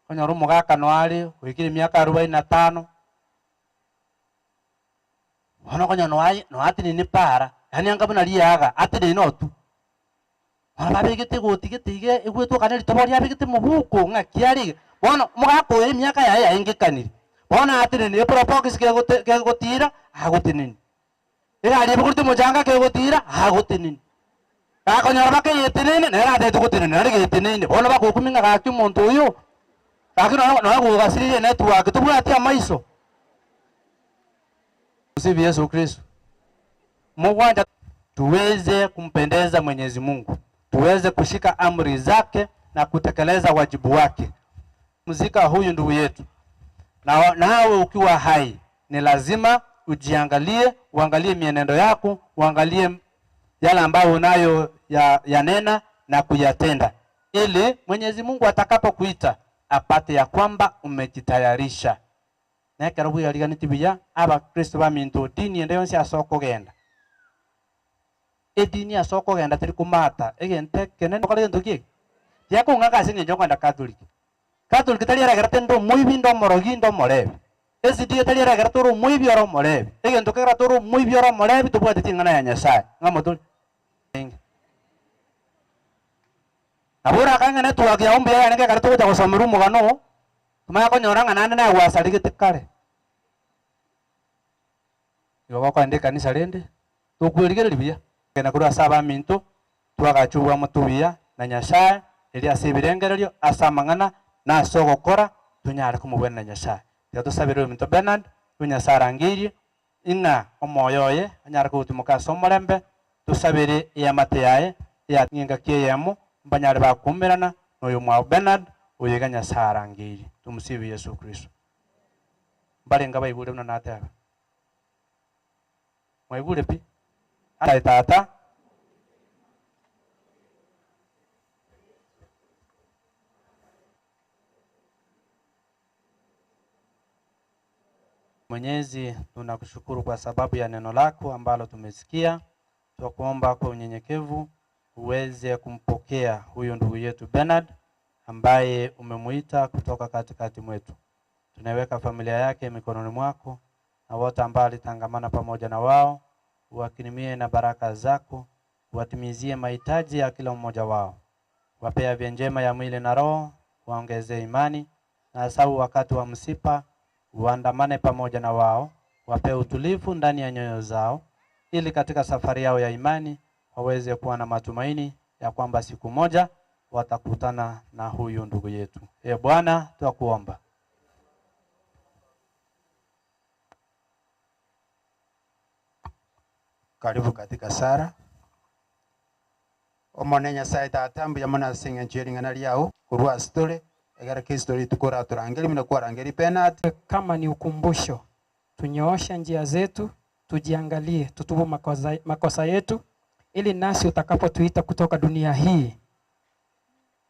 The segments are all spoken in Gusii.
Okonyora omogaka noyo are oikire emiaka arubaini na tano, bono okonyora noyo noyo atenene paara, yaani anga buna riaga, atenene oo tu. Bono babegete egoti gete iga egwetwoka na ritobo riabegete mobuko ng'aki are iga, bono omogaka oyo emiaka yaye yaengekanire, bono atenene eprobox kegote kegotira agotenenia. Egari ebogoretie omochanga kegotiira, agotenenia. Gakonyora bakeyeteneine, nere atagete gotenena, naende geteneine. Bono bagokumia ng'a gaki omonto oyo, gaki nonya nonya gogasiririe enetwork, tobwati amaiso. Msifu Yesu Kristo. Mogwancha tuweze kumpendeza Mwenyezi Mungu, tuweze kushika amri zake na kutekeleza wajibu wake. Mzika huyu ndugu yetu, na nawe ukiwa hai ni lazima ujiangalie, uangalie mienendo yako, uangalie yale ambayo unayo ya, yanena na kuyatenda, ili Mwenyezi Mungu atakapokuita apate ya kwamba umejitayarisha. Na ekero bweyariganeti buya, Abakristo baminto, dini ende yonsi ase okogenda, edini ase okogenda teri komata egento ekenene okore gento ki eke? Tiakong'aka ase eng'encho okogenda Catholic. Catholic tari eregerete inde omoibi, inde omorogi, inde omorebi. SDA tari eregerete ore omoibi ore omorebi. Egento kegerete ore omoibi ore omorebi tobwateti eng'ana ya Nyasaye. Ng'a motore? Nabo orakae ng'a network yao mbuya yarenge ekero togocha gosomerwa omogano oo, tomanye konyora ng'a naende naye gwasaregete kare. Igo gokoenda ekanisa rende, tokwerigereria buya. Genda korwa ase abaminto, twagache obwamate obuya na Nyasae, erio ase ebirengererio, ase amang'ana, na ase ogokora, tonyare komobwenera Nyasae. Tiga tosabere oyominto Bernard, oyio Nyasae arangeirie, ing'a omoyo oye anyare kogotimoka ase omorembe, tosabere eamate yaye eya ng'engaki eyemo, mbanyare bakuumerana noyomwabo Bernard, oyo iga Nyasae arangeirie. Tumsifu Yesu Kristo. Mbarenge abaigure buna nateba? Mwaigure pi? Aye Tata. Mwenyezi, tunakushukuru kwa sababu ya neno lako ambalo tumesikia. Twakuomba kwa unyenyekevu uweze kumpokea huyu ndugu yetu Bernard ambaye umemuita kutoka katikati mwetu. Tunaiweka familia yake mikononi mwako na wote ambao alitangamana pamoja na wao, uwakirimie na baraka zako, uwatimizie mahitaji ya kila mmoja wao. Wapee afya njema ya mwili na roho, waongezee imani na asau wakati wa msiba uandamane pamoja na wao, wapee utulivu ndani ya nyoyo zao, ili katika safari yao ya imani waweze kuwa na matumaini ya kwamba siku moja watakutana na huyu ndugu yetu. E Bwana, twakuomba. Karibu katika sala. Omonene Nyasae Tata, mbuya mono ase engencho ye ring'ana riao korwa ase tore, egere Kristo rituko oratorangerie buna kwarangerie Bernard. Kama ni ukumbusho, tunyooshe njia zetu, tujiangalie, tutubu makosa, makosa yetu, ili nasi utakapotuita kutoka dunia hii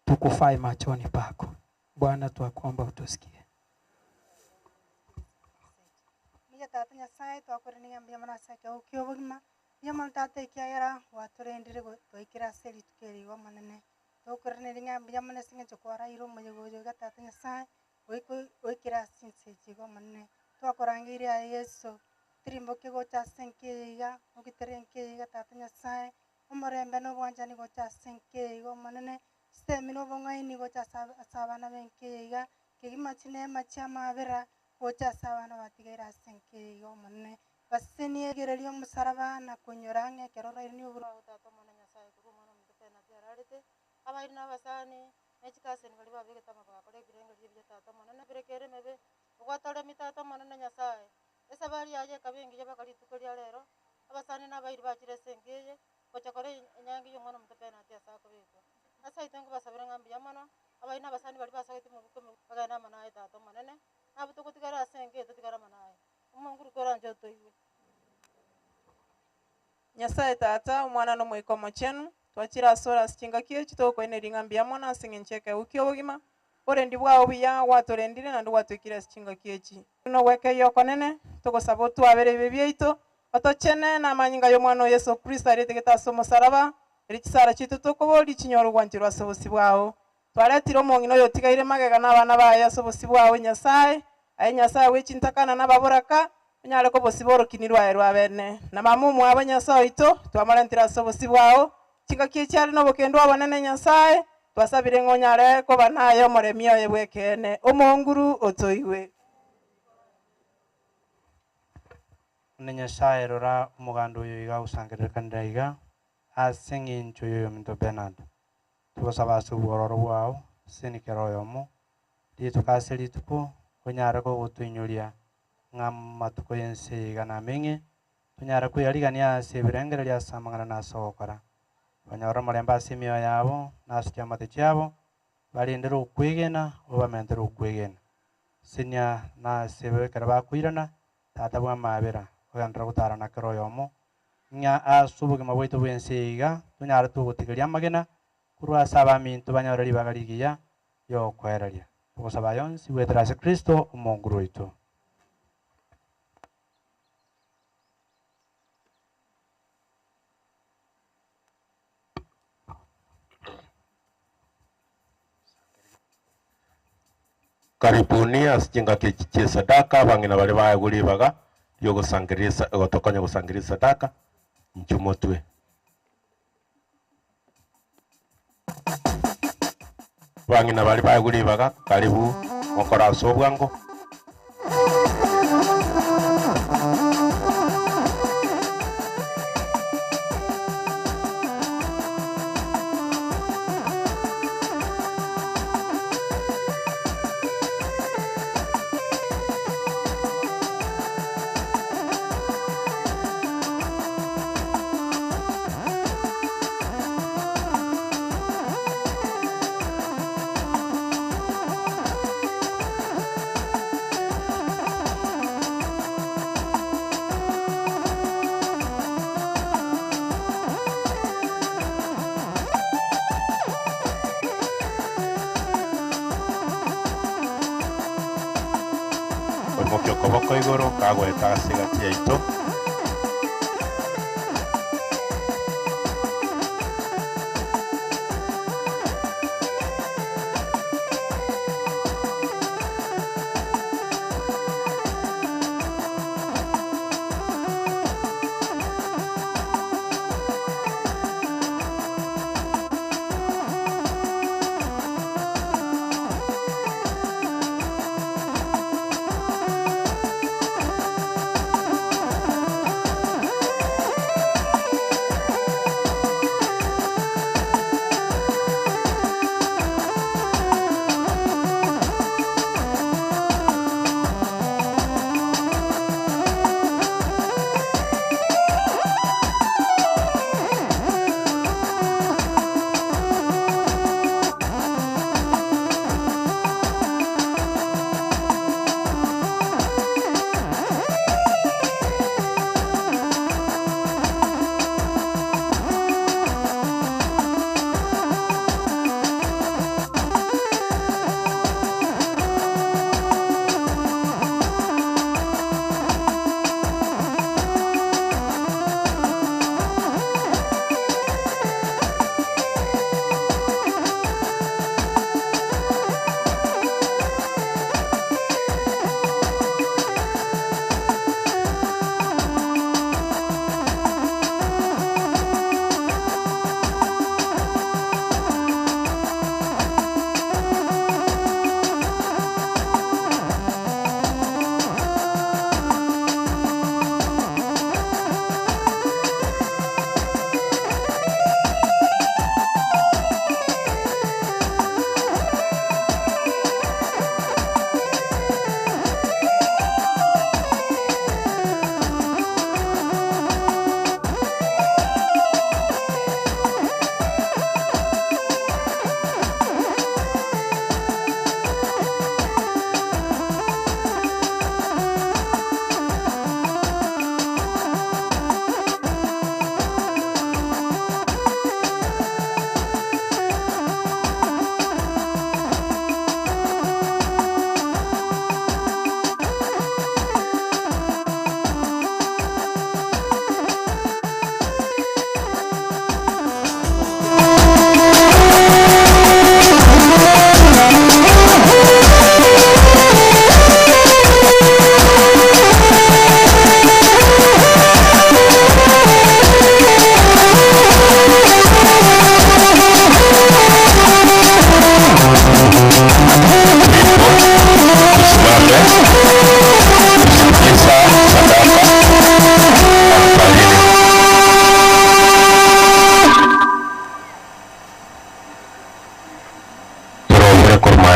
tukufae machoni pako. Bwana, twakuomba utusikie. Mbuya Tata Nyasae, twakorire ng'a mbuya mono ase ekegogo ki'obogima, mbuya mono Tata ekiagera gwatorendire go twaikire ase rituko eri iga Omonene. Tokoiraneria ng'a mbuya mono ase eng'encho kwaraire omoyega oyo iga Tata Nyasae, goika oikire ase chinsa echi iga Omonene. Twakorangeirie aye Yeso, tirimbokia gocha ase enka eye iga, ogitere enka eye iga Tata Nyasae, omorembe na obwanchani gocha ase enka eye iga Omonene, chisemi na obong'aini gocha ase ase abana b'enka eye iga, kegima chineema chi'amaabera gocha ase abana batigaire ase enka eye iga Omonene. Basesenie rigereria omosaraba na koinyora ng'a ekero oraire nigo Agwo Tata Omwana Nyasae korwa Omwana ominto Bernard ararete, abairi na abasani, ne chikaseni baria babegete amaboko akore ebirengererio ebiya Tata Omonene, ebereke ere emebe, ogwatoremi Tata Omonene Nyasae. Esabari yaye ekaba engiya mpaka rituko ria rero, abasani na abairi bachire ase enka eye, gocha kora enyangi y'omwana omonto Bernard ase akobekwa. Ase aito nkobasabera ng'a mbuya mono, abairi na abasani baria basogete mobuko ime bagende amo naye Tata Omonene, nabwo togotigara ase enka eye totigare amo naye. Omonguru koranche otoigwe. Nyasae Tata, Omwana na Omoika Omochenu, twachire asore ase chingaki echi togokoineria ng'a mbuya mono ase eng'encho y'ekeegwa ki'obogima, oborendi bwao buya gwatorendire naende gwatoikire ase chingaki echi. Buna ogwekeyia okonene, togosaba otwabere ebibe biaito, otochene namanyinga y'Omwana oo Yeso Kristo aretegete ase omosaraba, erio chisara chiaito tokoboria chinyore ogwancherwa ase obosio bwao. Twaretire omong'ina oyo otigaire magega na abana baye ase obosio bwao Nyasae, aye Nyasae bwe chintakana na ababoraka, onyare kobosiba orokini rwaye rwa bene. Na mama omwabo Nyasae oito, twamorentire ase obosio bwao, chingaki echi are nobokendo obonene Nyasae, twasabire ng'a onyare koba naye omoremi oye bw'ekeene, omonguru otoigwe. Buna Nyasae rora omoganda oyo iga agosangererekanire aiga ase eng'encho y'oyominto Bernard. Togosaba ase obwororo bwao, seseni kera oyomo, rituko ase rituko, onyare kogotoinyoria ng'a amatuko y'ense eye iga nameng'e, tonyare kweyarigania ase ebirengererio ase amang'ana na ase ogokora. Banyore omorembe ase emioyo yabo, na ase chiamate chiabo, barendere okwegena, obamentere okwegena. Senia na ase ekero bakoirana, Tata bw'amaabera, ogenderere gotara na kera oyomo, ng'a ase obogima bwaito bw'ense eye iga tonyare togotigeria amagena korwa ase abaminto banyore ribaga rigiya ri'ogokoereria. Togosaba aya onsi goetera ase Kristo Omonguru oito. Karibuni ase chingaki echi chi'esadaka, abang'ina baria baegwe ribaga ri'ogosangereria esa gotokonya gosangereria esadaka, inchuo motwe. Abang'ina baria baegwe ribaga, karibu mokore ase obwango. Oimokie okoboko igoro, kagoeta ase egati yaito.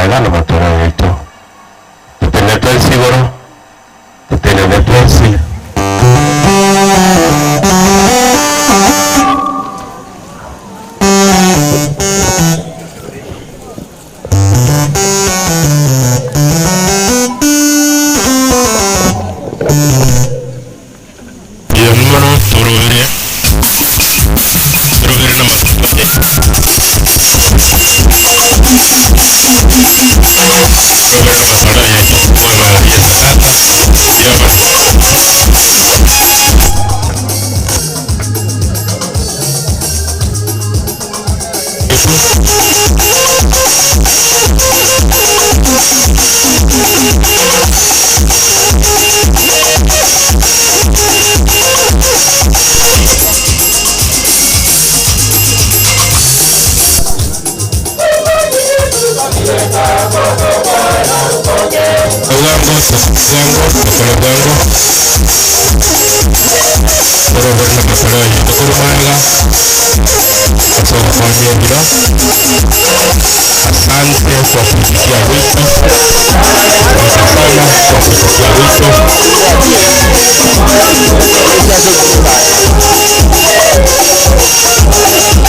Maega na matoro yaito. Totenene twensi igoro, totenene twensi. Mbuya mono torobere, torobere namatuko aye. Torobere namatoro aye omwabari esadaka, mbuya mono. Bwango, bwango, tokore bwango. Torobere namatoro aye tokore maega. Ase ogokonya ebiro. Asante kwa kuitikia wito. Asante sana kwa kuitikia wito.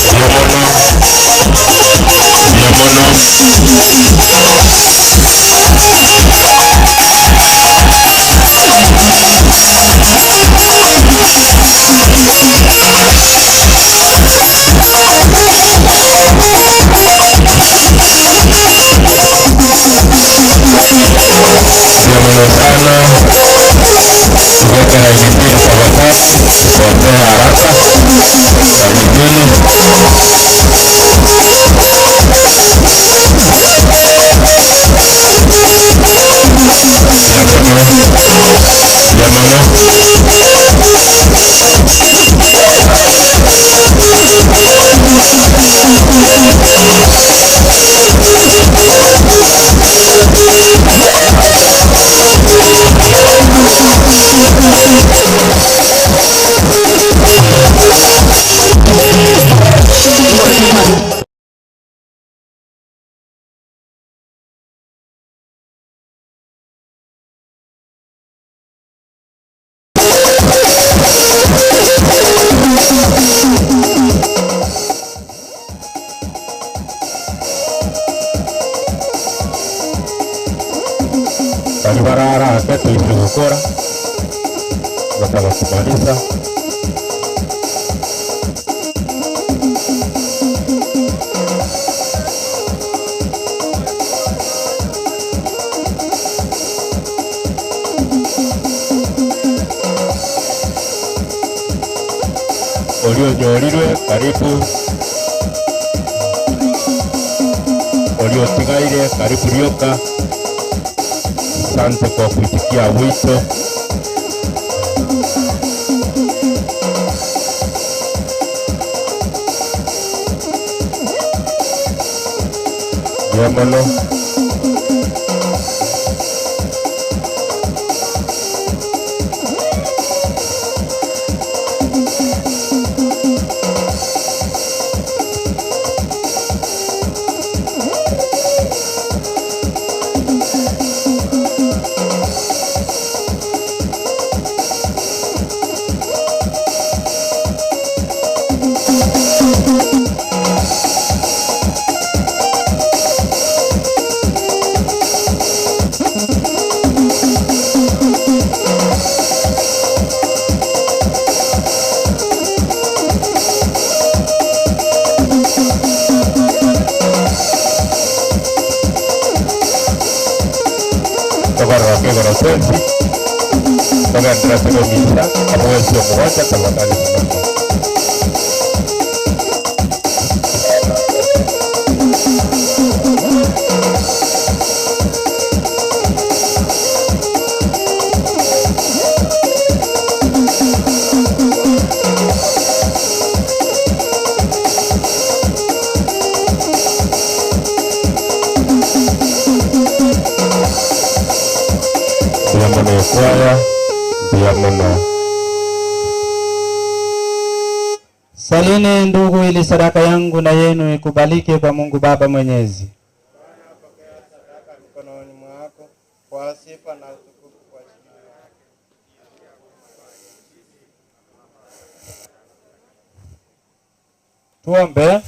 Mbuya mono. Mbuya mono. Mbuya mono sana. Tuweke laini mbili kwa watatu, tuombee haraka. Laini mbili. Mbuya mono. Mbuya mono. Bari bararake tuise gukora nataka kumaliza. Olionyorirwe karibu, oliotigaire karibu rioka. Asante kwa kuitikia wito. Mbuya mono. Tokorora kegoro twensi togendere ase emisa omwesi omogocha tafadhali simama. Mbuya mono ekwaya, mbuya mono. Salini ndugu, ili sadaka yangu na yenu ikubalike kwa Mungu Baba Mwenyezi. Kwa sifa na utukufu kwa jina lake. Tuombe.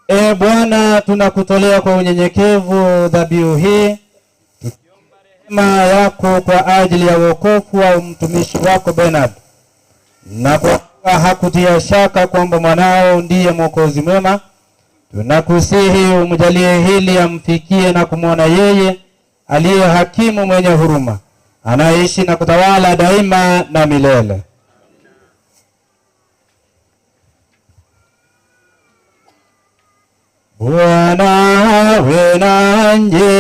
Ee Bwana, tunakutolea kwa unyenyekevu dhabihu hii, tukiomba rehema yako kwa ajili ya wokovu wa mtumishi wako Bernard, na kwa kuwa hakutia shaka kwamba mwanao ndiye mwokozi mwema, tunakusihi umjalie hili amfikie na kumwona yeye aliye hakimu mwenye huruma, anayeishi na kutawala daima na milele. Bwana awe nanyi.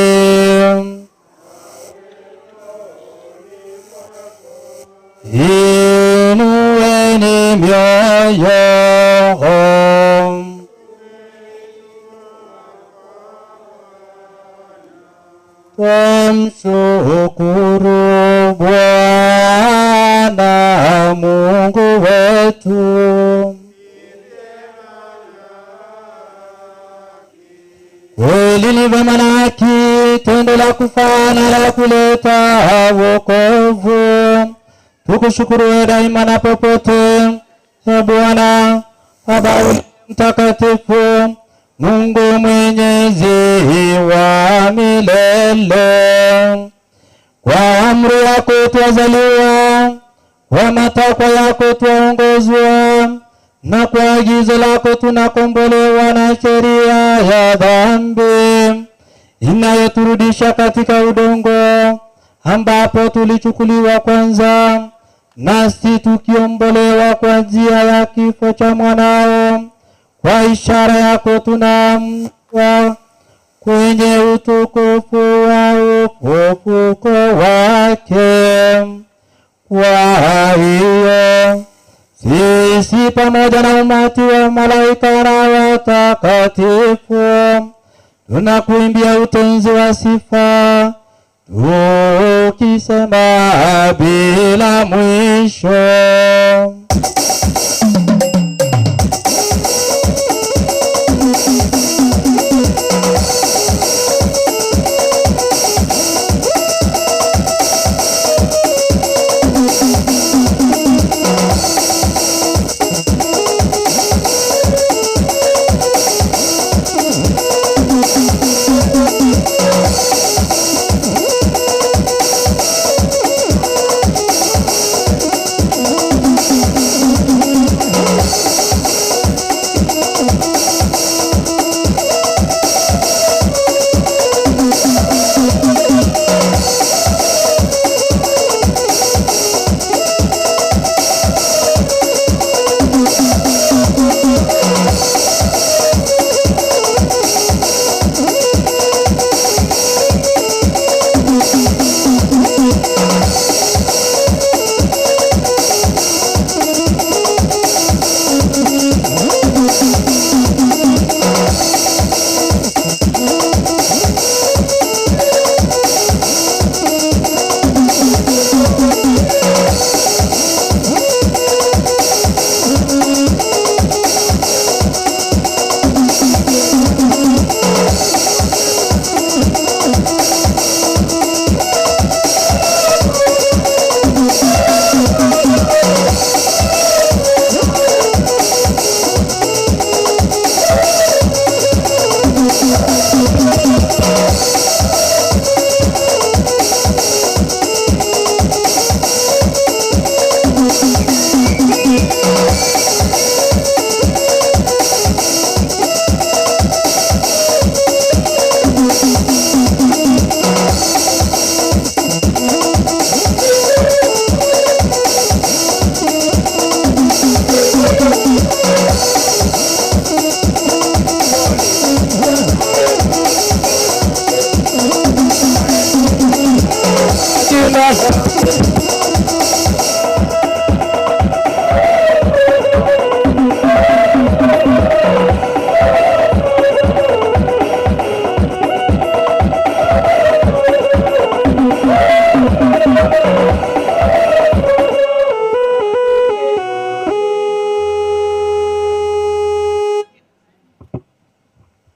Inueni mioyo. Tumshukuru Bwana Mungu wetu. Kweli ni vema na haki, tendo la kufana la kuleta wokovu. Tukushukuru wewe daima na popote, e Bwana Baba uliye mtakatifu, Mungu mwenyezi wa milele. Kwa amri yako twazaliwa, kwa matakwa yako twaongozwa, na kwa agizo lako tunakombolewa na sheria ya dhambi inayoturudisha katika udongo ambapo tulichukuliwa kwanza, nasi tukiombolewa kwa njia ya kifo cha mwanao. Kwa ishara yako tunaamshwa kwenye utukufu wa ufufuko wake. Kwa hiyo sisi pamoja na umati wa malaika na watakatifu tunakuimbia utenzi wa sifa tukisema bila mwisho.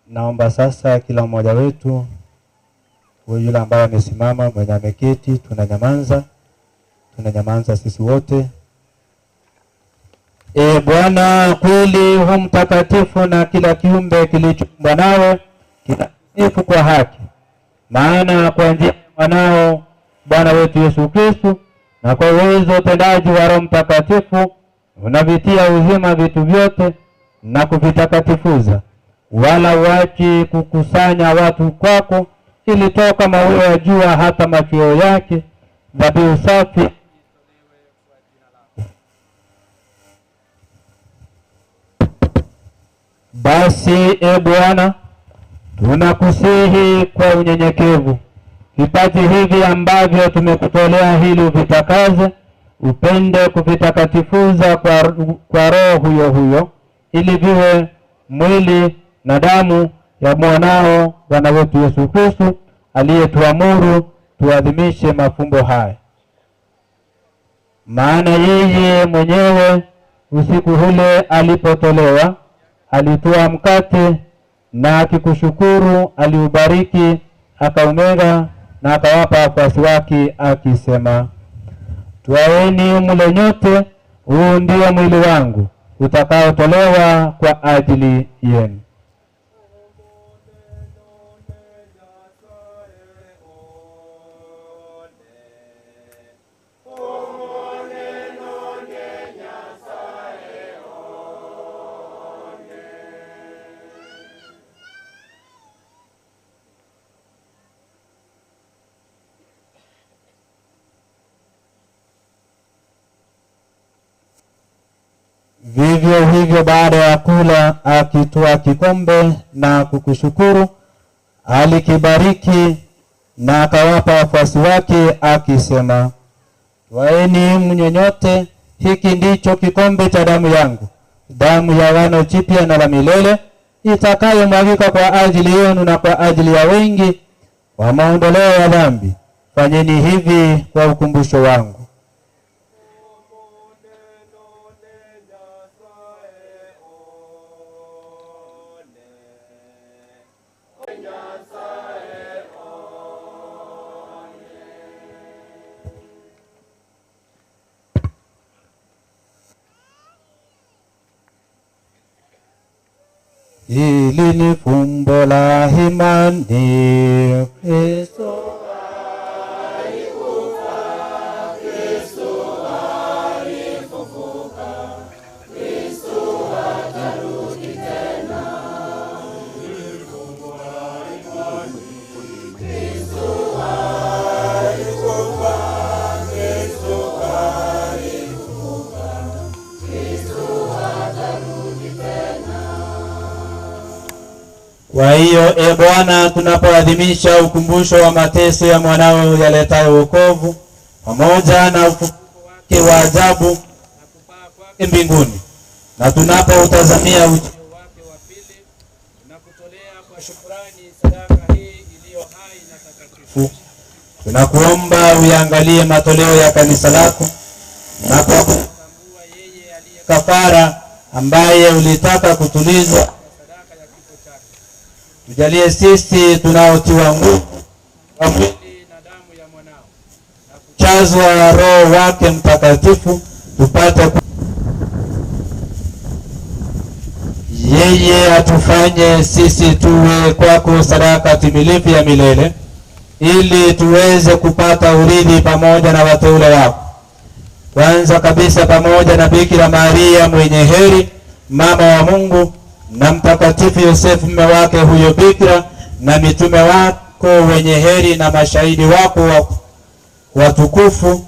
Naomba sasa kila mmoja wetu Huyu yule ambaye amesimama, mwenye ameketi, tunanyamanza, tunanyamanza sisi wote. E Bwana, kweli hu mtakatifu na kila kiumbe kilichoumbwa nawe kinasifu kwa haki, maana kwa njia ya mwanao Bwana wetu Yesu Kristo na kwa uwezo utendaji wa Roho Mtakatifu unavitia uzima vitu vyote na kuvitakatifuza, wala huachi kukusanya watu kwako, ili toka mawio ya jua hata machweo yake dhabihu safi Basi e Bwana, tunakusihi kwa unyenyekevu, vipaji hivi ambavyo tumekutolea hili uvitakaze, upende kuvitakatifuza kwa Roho huyo huyo, ili viwe mwili na damu ya mwanao Bwana wetu Yesu Kristo, aliyetuamuru tuadhimishe mafumbo haya. Maana yeye mwenyewe usiku ule alipotolewa, alitwaa mkate na akikushukuru, aliubariki, akaumega na akawapa wafuasi wake akisema, Twaeni mle nyote, huu ndio mwili wangu utakaotolewa kwa ajili yenu. Vivyo hivyo baada ya kula, akitwaa kikombe na kukushukuru, alikibariki na akawapa wafuasi wake akisema, Twaeni mnywe nyote, hiki ndicho kikombe cha damu yangu, damu ya agano jipya na la milele, itakayomwagika kwa ajili yenu na kwa ajili ya wengi kwa maondoleo ya dhambi. Fanyeni hivi kwa ukumbusho wangu. Hili ni fumbo la imani. Kristo Kwa hiyo e Bwana, tunapoadhimisha ukumbusho wa mateso ya mwanao yaletayo wokovu pamoja na ufufuko wake wa ajabu na kupaa kwake mbinguni, na tunapoutazamia ujio wake wa pili, tunakutolea kwa shukrani sadaka hii iliyo hai na takatifu. Tunakuomba uyaangalie matoleo ya kanisa lako na kwa kutambua yeye aliye kafara ambaye ulitaka kutulizwa, tujalie sisi tunaotiwa nguvu kwa mwili na damu ya mwanao na kuchazwa Roho wake Mtakatifu, tupate yeye atufanye sisi tuwe kwako sadaka timilifu ya milele, ili tuweze kupata urithi pamoja na wateule wako. Kwanza kabisa pamoja na Bikira Maria mwenye heri, mama wa Mungu, na Mtakatifu Yosefu mume wake huyo Bikira, na mitume wako wenye heri na mashahidi wako watukufu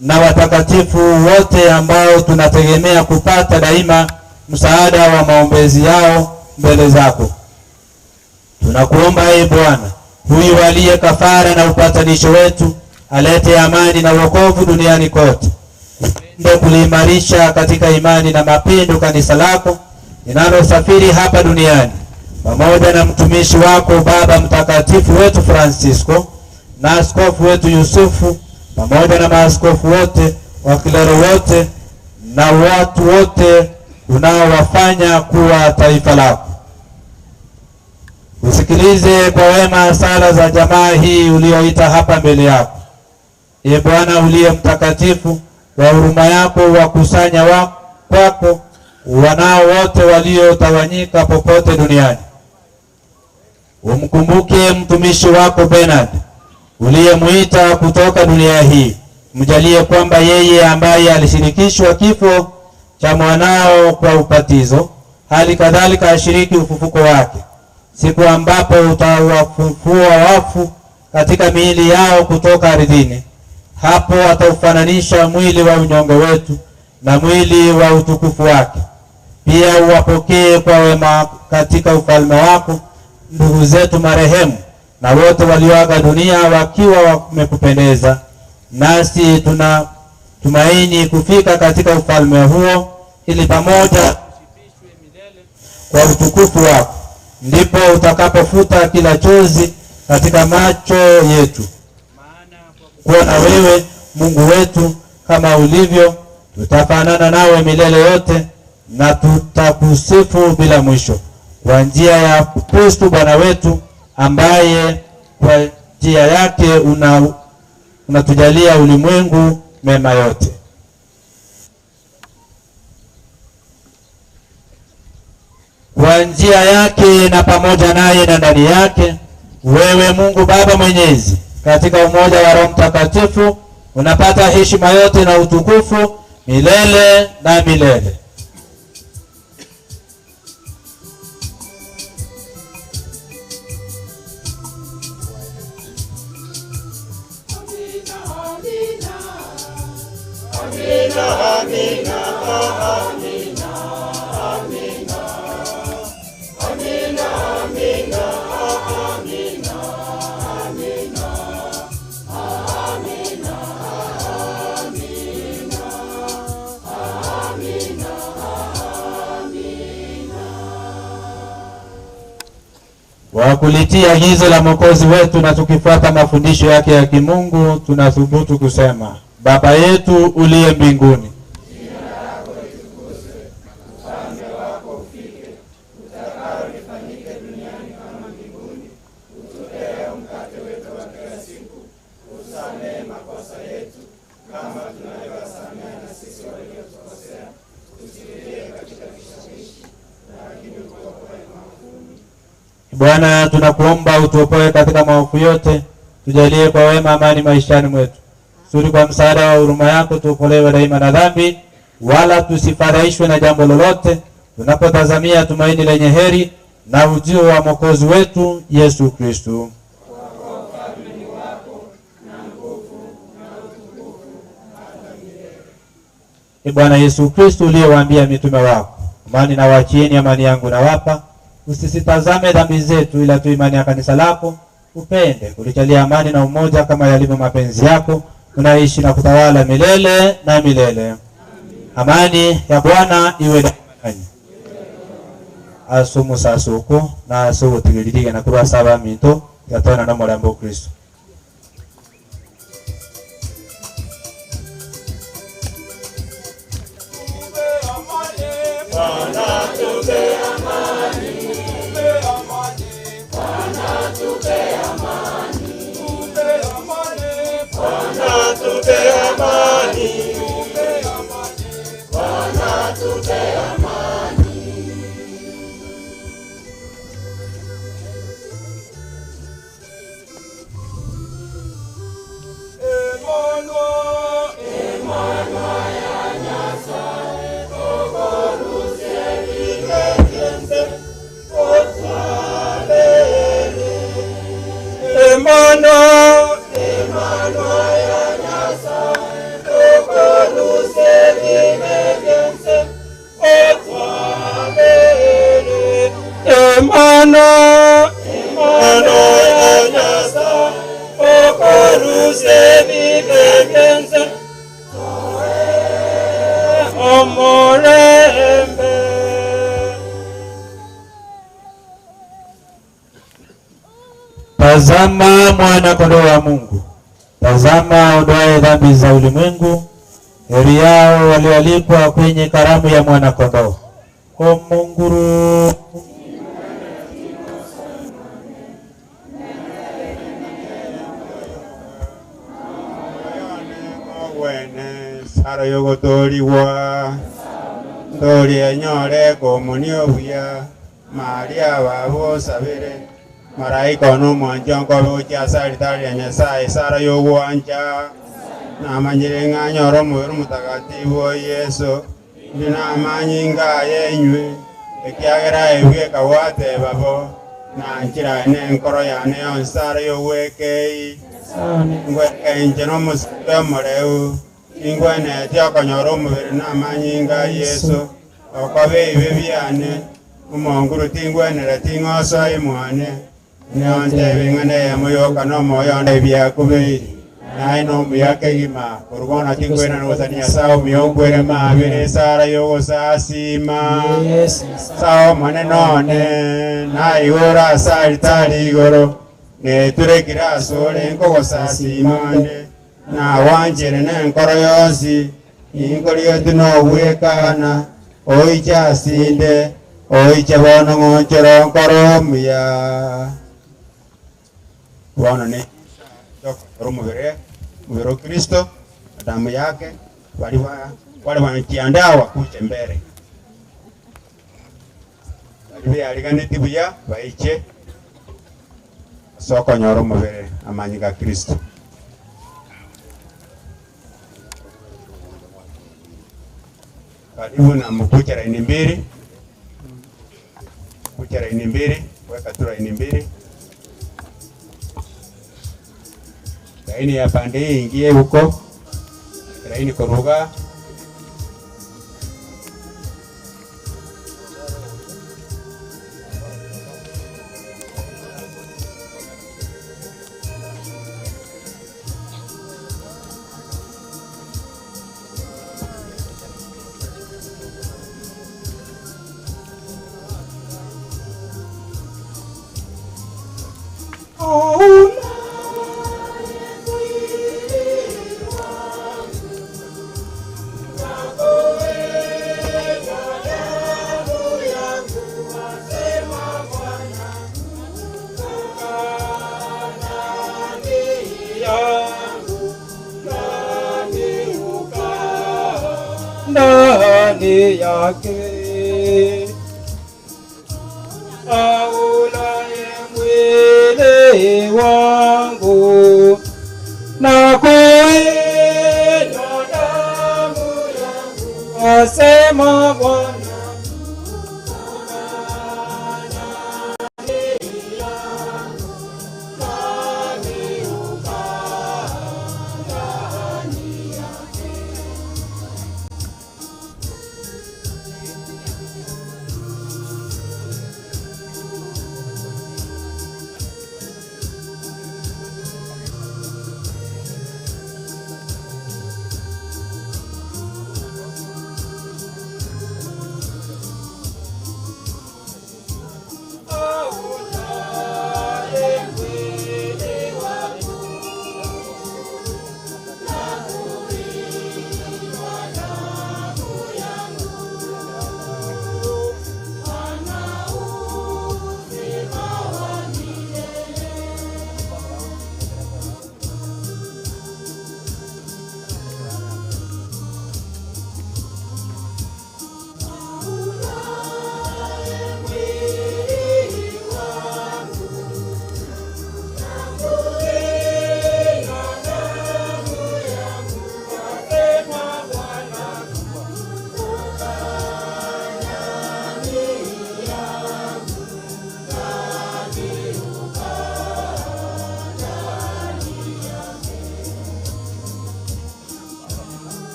na watakatifu wote ambao tunategemea kupata daima msaada wa maombezi yao mbele zako. Tunakuomba ee Bwana, huyu aliye kafara na upatanisho wetu alete amani na wokovu duniani kote. Upende kuliimarisha katika imani na mapendo kanisa lako linalosafiri hapa duniani, pamoja na mtumishi wako Baba Mtakatifu wetu Francisco na askofu wetu Yusufu, pamoja na maaskofu wote, wakilero wote na watu wote unaowafanya kuwa taifa lako. Usikilize kwa wema sala za jamaa hii uliyoita hapa mbele yako. Ee Bwana uliye mtakatifu, kwa huruma yako wakusanya wa kwako wanao wote waliotawanyika popote duniani. Umkumbuke mtumishi wako Bernard uliyemuita kutoka dunia hii, mjalie kwamba yeye ambaye alishirikishwa kifo cha mwanao kwa ubatizo, hali kadhalika ashiriki ufufuko wake, siku ambapo utawafufua wafu katika miili yao kutoka ardhini. Hapo ataufananisha mwili wa unyonge wetu na mwili wa utukufu wake. Pia uwapokee kwa wema katika ufalme wako ndugu zetu marehemu na wote walioaga dunia wakiwa wamekupendeza, nasi tuna tumaini kufika katika ufalme huo, ili pamoja kwa utukufu wako. Ndipo utakapofuta kila chozi katika macho yetu, kuwa na wewe Mungu wetu kama ulivyo, tutafanana nawe milele yote na tutakusifu bila mwisho, kwa njia ya Kristo Bwana wetu, ambaye kwa njia yake una unatujalia ulimwengu mema yote. Kwa njia yake na pamoja naye na ndani yake, wewe Mungu Baba Mwenyezi, katika umoja wa Roho Mtakatifu unapata heshima yote na utukufu milele na milele. Kwa kulitii agizo la Mwokozi wetu na tukifuata mafundisho yake ya kimungu, tunathubutu kusema: Baba yetu uliye mbinguni, Bwana, tunakuomba utuokoe katika maovu yote, tujalie kwa wema amani maishani mwetu, kusudi kwa msaada wa huruma yako tuokolewe daima na dhambi, wala tusifadhaishwe na jambo lolote, tunapotazamia tumaini lenye heri na ujio wa Mwokozi wetu Yesu Kristo. Ee Bwana Yesu Kristo, uliyewaambia mitume wako, amani nawaachieni, amani yangu nawapa, usisitazame dhambi zetu, ila tu imani ya kanisa lako, upende kulijalia amani na umoja kama yalivyo mapenzi yako, unaishi na kutawala milele na milele. Amani ya Bwana iwe daima nanyi. Ase omusasuko na ase ogotigeririga na korwa ase abaminto gatwana na omorembe o Kristo. Tazama mwana kondoo wa Mungu, tazama aondoaye dhambi za ulimwengu. Heri yao walioalikwa kwenye karamu ya mwana kondoo. Omunguru. Aro yogotoorigwa, ntorie nyore komonia obuya, Maria baba osabere, Malaika one omwanchi onkobe gochia ase alitari ya Nyasae, esara y'ogwancha. Namanyire ng'a nyore omobere omotagatifu o Yeso, inde namanyinga aye inywe, ekiagera aye bweka gwateba bo, Nanchire aye nenkoro yane yonsi esara y'ogwekei. Ngweke inche nomosike omoreu, Ningwenereti okonyora omobere na amanyinga a Yeso, okoba ebibe biane, omonguru tingwenereti ng'a osoe mwane, Inee ontebe ing'ana eyemo yoka nomoyo one ebiakubeire, naye nomuya kegima, korwa bono tingwenana gosani Nyasae omuya onkwere mabere esara y'ogosasiima. Nyasae Omonene one, naigure ase alitari igoro, neturekire asore nkogosasiima ande. Nagwanchire nenkoro yonsi, ninkorigetie nogwekana, oiche asinde, oiche bono ng'onchore onkore omuya. Bono ne tokonyora omobere, omobere o Kristo, na damu yake, baria ba wale wanajiandaa wakuje mbele, baria beariganetie buya baiche ase okonyora omobere amanyinga a Kristo. Karibu na mkuche laini mbili, kucha laini mbili, weka tu laini mbili. Laini ya pande hii ingie huko, laini koruga. Ndani yake aulaye mwili wangu na kuinywa damu yangu, asema Bwana.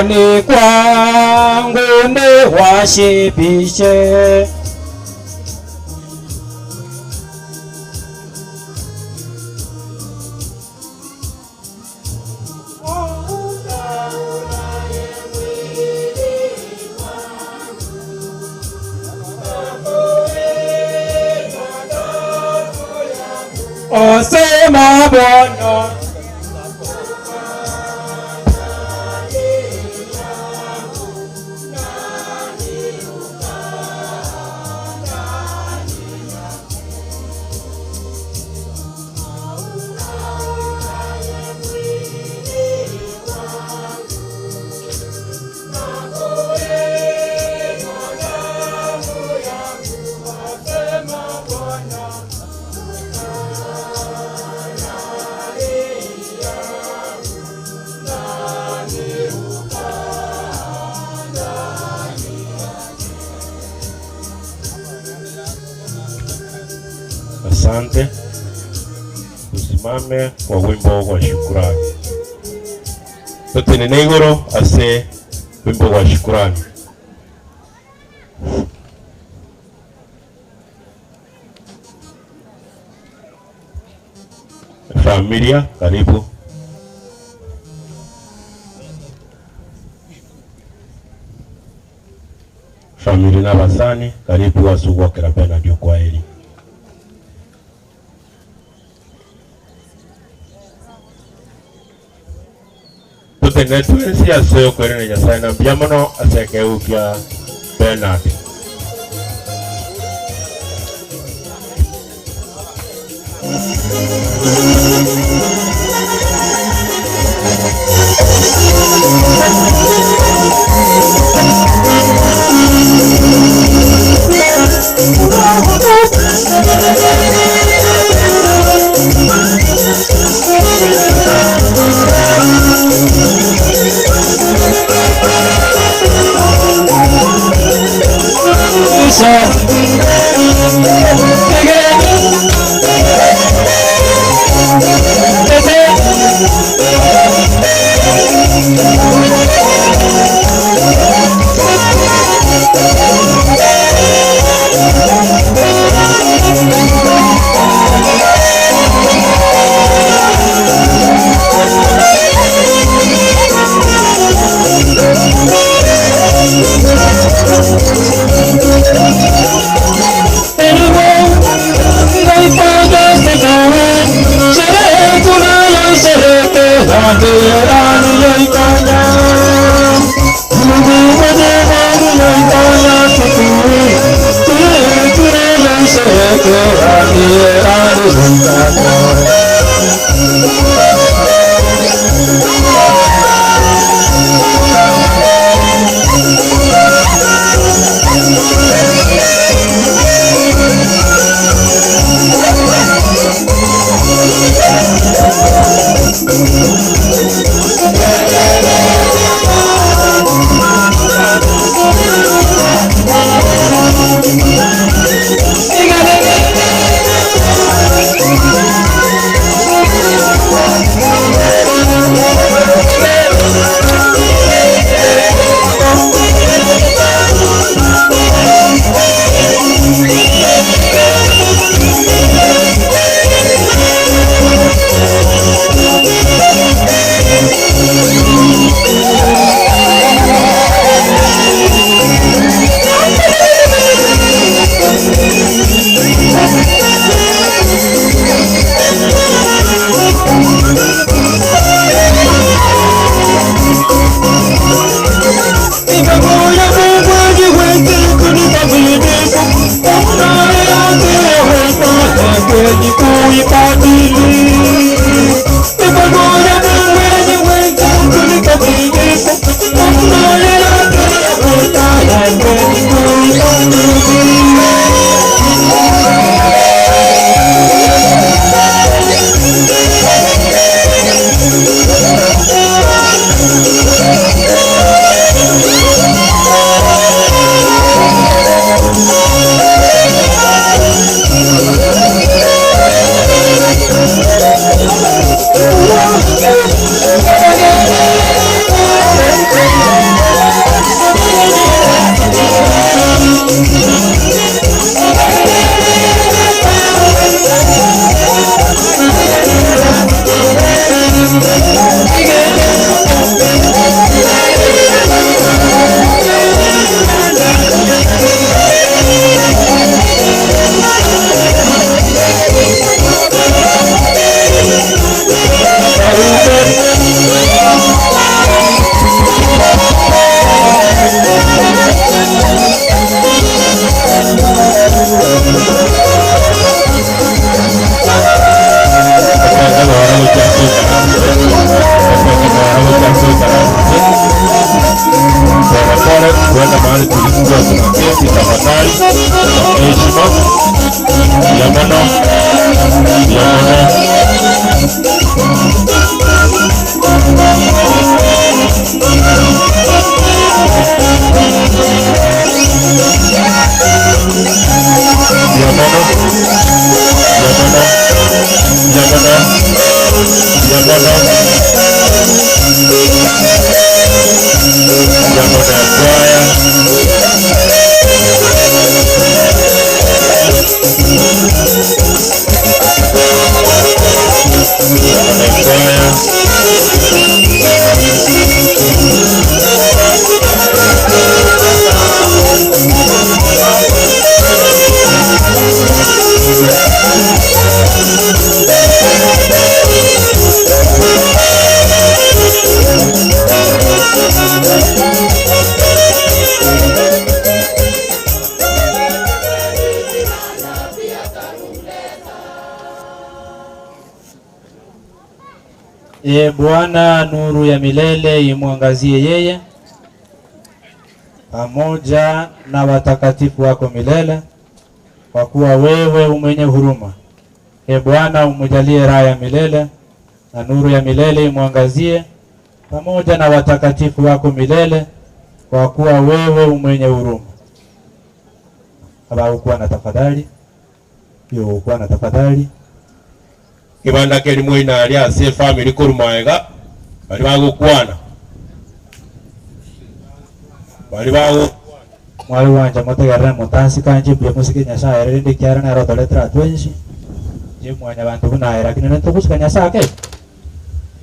Moyoni kwangu niwashibishe. Osema Bwana Asante. Tusimame kwa wimbo wa shukurani. Totenene igoro ase wimbo wa shukurani. Familia, karibu. Familia na basani, karibu wasugwakera Bernard Okwaeri. Totene twensi ase okwerera Nyasaye na mbuya mono ase ekegeu kia Bernard. Ee Bwana, nuru ya milele imwangazie yeye pamoja na watakatifu wako milele, kwa kuwa wewe umwenye huruma. Ee Bwana, umjalie raha ya milele na nuru ya milele imwangazie pamoja na watakatifu wako milele, kwa kuwa wewe umwenye huruma. Abakuwa na tafadhali yokuwa na tafadhali Kebanda keri moina aria ase efamiri korwa maega, baria bagokwana, baria bagokwana. Mwari gwancha motegerere motasika inche mbuya mosike Nyasaye ere rende ekiagera nere otoretire aa twensi, inche mwanyabanto buna aye lakini nere togosika Nyasaye ake.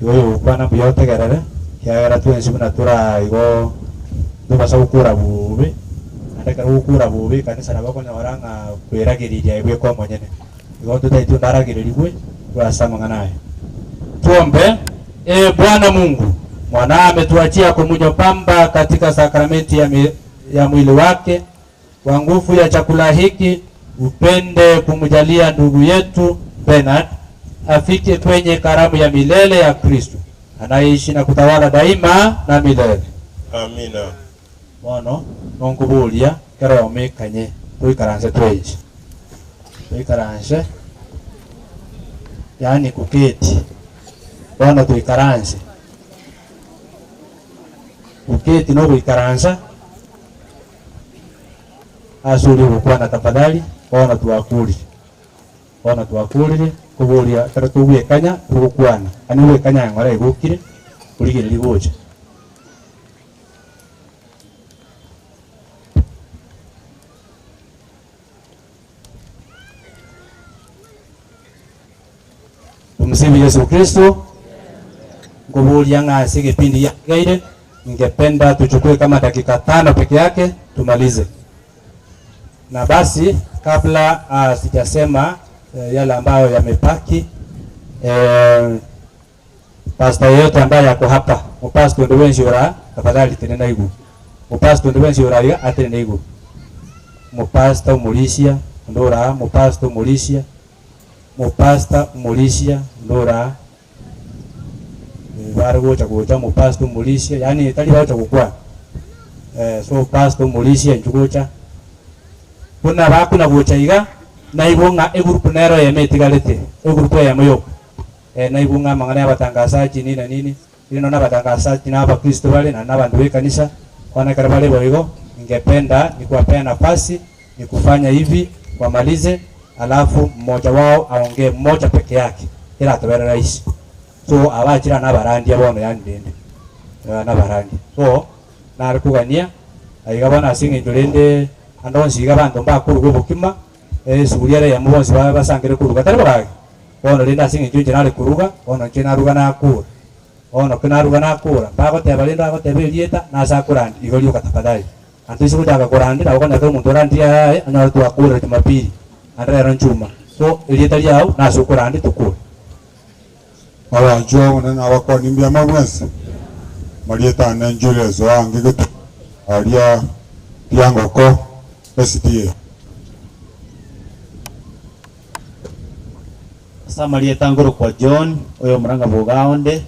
Igo oyogokwana mbuya otegerere, ekiagera twensi buna tore aa igo ntobasa gokora bobe, naende ekero ogokora bobe ekanisa nabo okonyora ng'a kweragereria aye bweka omonyene. Igo ntotaeti onde aragererigwe korwa ase amang'ana aya. Tuombe. Ee Bwana Mungu, mwanao ametuachia komunyo pamba katika sakramenti ya, mi, ya mwili wake. Kwa nguvu ya chakula hiki upende kumjalia ndugu yetu Bernard afike kwenye karamu ya milele ya Kristo anayeishi na kutawala daima na milele. Amina. Bono nonkoboria kera omekanye toikaranse twensi toikaranse yaani kuketi bono toikaranse kuketi nogoikaransa ase oria ogokwana tafadhali bono twakurire bono twakurire koboria ekero togwekanya togokwana yaani ogwekanya ng'ora egokire origereria gocha. Tumsifu Yesu Kristo. Nkoboria ng'a ase egepindi giatigaire, ningependa tuchukue kama dakika tano peke yake tumalize. Na basi kabla sijasema yale ambayo yamebaki, pastor yeyote ambaye yako hapa, mupastor ndio wenziora tafadhali tenena igu. Mupastor ndio wenziora iga atenena igu. Mupastor umulisia ndora, mupastor umulisia, mupastor umulisia ndora. Bare gocha gocha mupastor umulisia, yani tari bagocha gokwana. So pastor umulisia nchugocha. Buna bakuna gocha iga naibo ng'a egroup nero yeme etigarete, egroup eyemo yoka. Naibo ng'a amang'ana ya abatangazaji nini na nini, rende nonya abatangazaji na abakristo bare naende na abanto ba ekanisa, bono ekero bare boigo, ningependa nikuwapea nafasi ni kufanya hivi wamalize, alafu mmoja wao aongee mmoja peke yake eratobere rahisi. So abachire aa nabarandia bono yaani rende nabarandia. So nare kogania aiga bono ase eng'encho rende ande onsi iga abanto mbakoruga obokima, esuguri ere eyemo bonsi basangere koruga tari borage. Bono rende ase eng'encho inche nare koruga, bono inche naruga nakora. Bono ki naruga nakora, mbagoteba rende agoteba erieta, nase akorandia, igo rioka tafadhali. Anto ase gochaka korandia, nabo okonyora kera omonto orandirie ayaye, anyore twakorire jumapili, naende rero njuma. So, erieta riao nase okorandia tokore. Abanchwa Omonene nabakwanie mbuya mwensi, marieta ane Julius Oange Getu aria Riangoko SDA. Ase amarieta nkorokwa John, oyo omoranga bwogaa onde,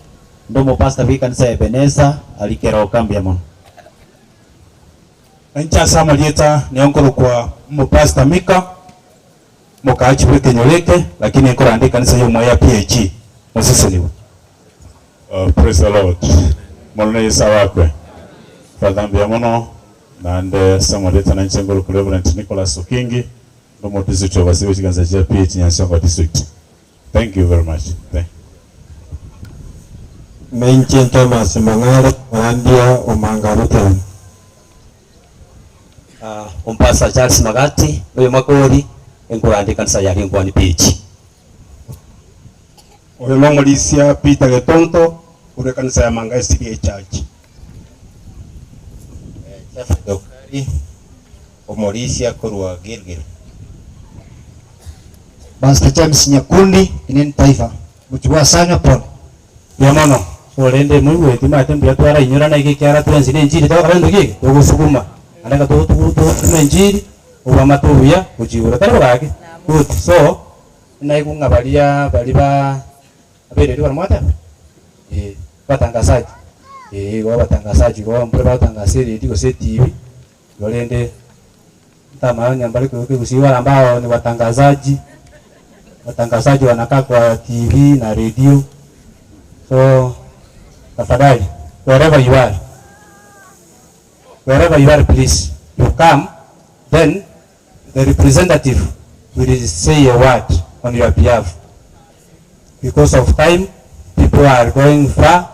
inde omopastor bw'ekanisa ya Ebeneza aria Keroka mbuya mono. Inche ase amarieta nigo nkorokwa omopastor Mika, omokaachi bw'ekenyoro eke, lakini nkoranda ekanisa y'omoyo ya PAG. Mosesenigwe. Praise the Lord. Mono Yesu abakwe. Father mbuya mono naende ase amarieta nainche nkorokwa Reverend Nicholas Okingi ndo omo district overseer bwe chikanisa chia PAG Nyansiongo district. Thank you very much. Thank. Nainche Thomas Mang'are, omorandia o Manga Lutheran. Omopastor Charles Magati, oyo Makori, enkoranda ekanisa ya Ringwani PAG. Oyo nomorisia Peter Getonto korwa ekanisa ya Manga SDA Church. Jafet Okari, omorisia korwa Gilgil. Pastor James Nyakundi, Inen Taifa, Mochie bw'Asanywa, pole. Mbuya mono. Korende moigweti omanyete mbuya twarainyora iga ekiagera twensi ne enchiri togokora gento ki eke? Togosuguma. Naende ekero togotuma enchiri, obwamate obuya gochia igoro. Tari bo gaki? Good. So, naigwe ng'a baria baria ba abereri barabwo mwateba? Eeh, abatangasaji, eeh igo abatangasaji igo mbare bagotangasa eredio gose etibi, igo rende ntamanya onye mbare korwa ekegusii wale ambao ni watangazaji, watangazaji wanakaa kwa tv na redio, so tafadhali wherever you are, wherever you are please you come then the representative will say a word on your behalf because of time people are going far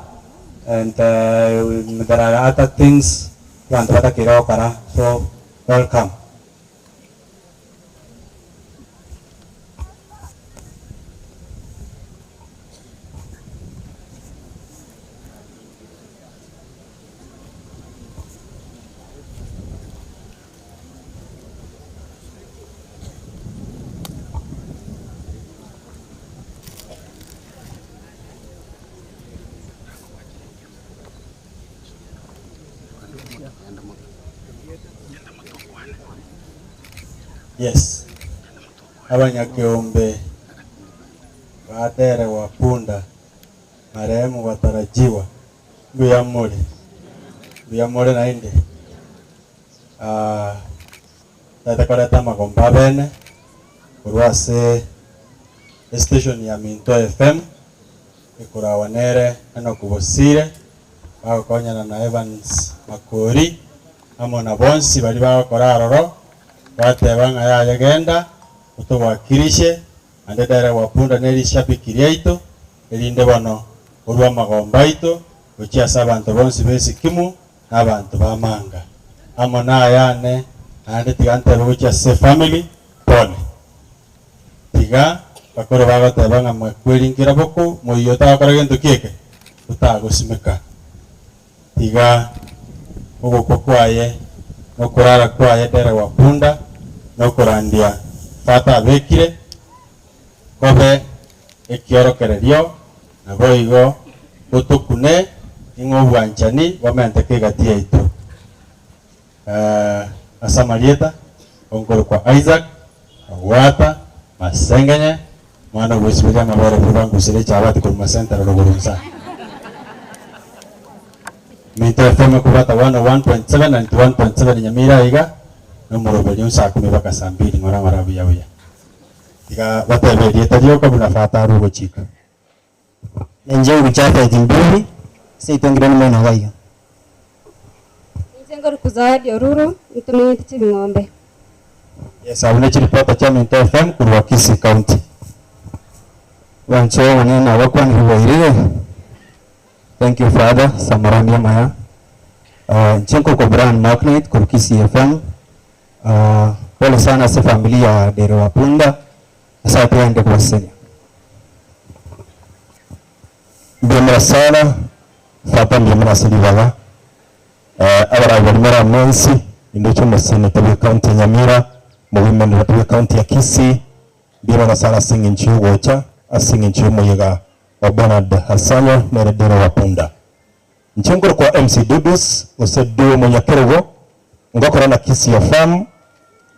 and there are other things abanto batakeire gokora so welcome. Yes, abanyakeombe ba Dere wa Punda, marehemu watarajiwa, mbuya more, mbuya more naende. Ah, tata koreta amagomba abene korwa ase estation ya Minto FM ekorawa nere Enock Bosire bagokonyana na Evans Makori amo na bonsi baria bagokora aroro bateba ng'a yaya genda otowakilishe naende Dere wa Punda ne rishabiki riaito erinde bono korwa amagomba aito gochia ase abanto bonsi b'Esikimu na abanto b'amanga. Amo nayane naende tiga ntebe gochia ase efamily, pole. Tiga bakore bagoteba ng'a mwekwerinkera boko moyio otagokora gento ki eke? Otagosimeka. Tiga ogokwa kwaye na okorara kwaye dere gwa punda na okorandia Tata abekire kobe ekiorokererio, naboigo gotokune ing'o obwanchani bomenteke egati yaito. Ase amarieta onkorokwa Isaac Ogwata Masengenye, omwana ogwesiberia amabere buna bangusire echabati korwa Masentero rogoro nsa. Minto FM ekobwata 101.7 na 91.7 Nyamira aiga, na omoroberio nsaa kumi baka saa mbili ng'ora ng'ora buya buya. Tiga batebe erieta rioka buna Fata arwe ogochika. Nenche Japhet Mbuvi, seito ngire nomwana iga iga. Inche nkoruku Zawadi Oruru, ntomenyete Chibing'ombe. Yes, abwo ne chiripota chia Minto FM korwa Kisii County. Abanchwa b'Omonene nabakwanire bwairire. Thank you Father, Samarani amaya. Inche nkorokwa Brian Marknight korwa Kisii FM. Pole sana ase efamiri ya Dere wa Punda, Nyasaye atogende kobasesenia. Mbuya mono sana Tata mbuya mono ase ribaga abarai baria more amo ensi indoche omoseneta bwe county ya Nyamira mogoimanera bwe county ya Kisii mbuya mono sana ase eng'encho yogocha ase eng'encho yomoyega wa Bernard Asanyo nere Dero wa Punda. Inche nkorokwa MC Dudus gose Duo Monyakerogo ngokora na Kisii FM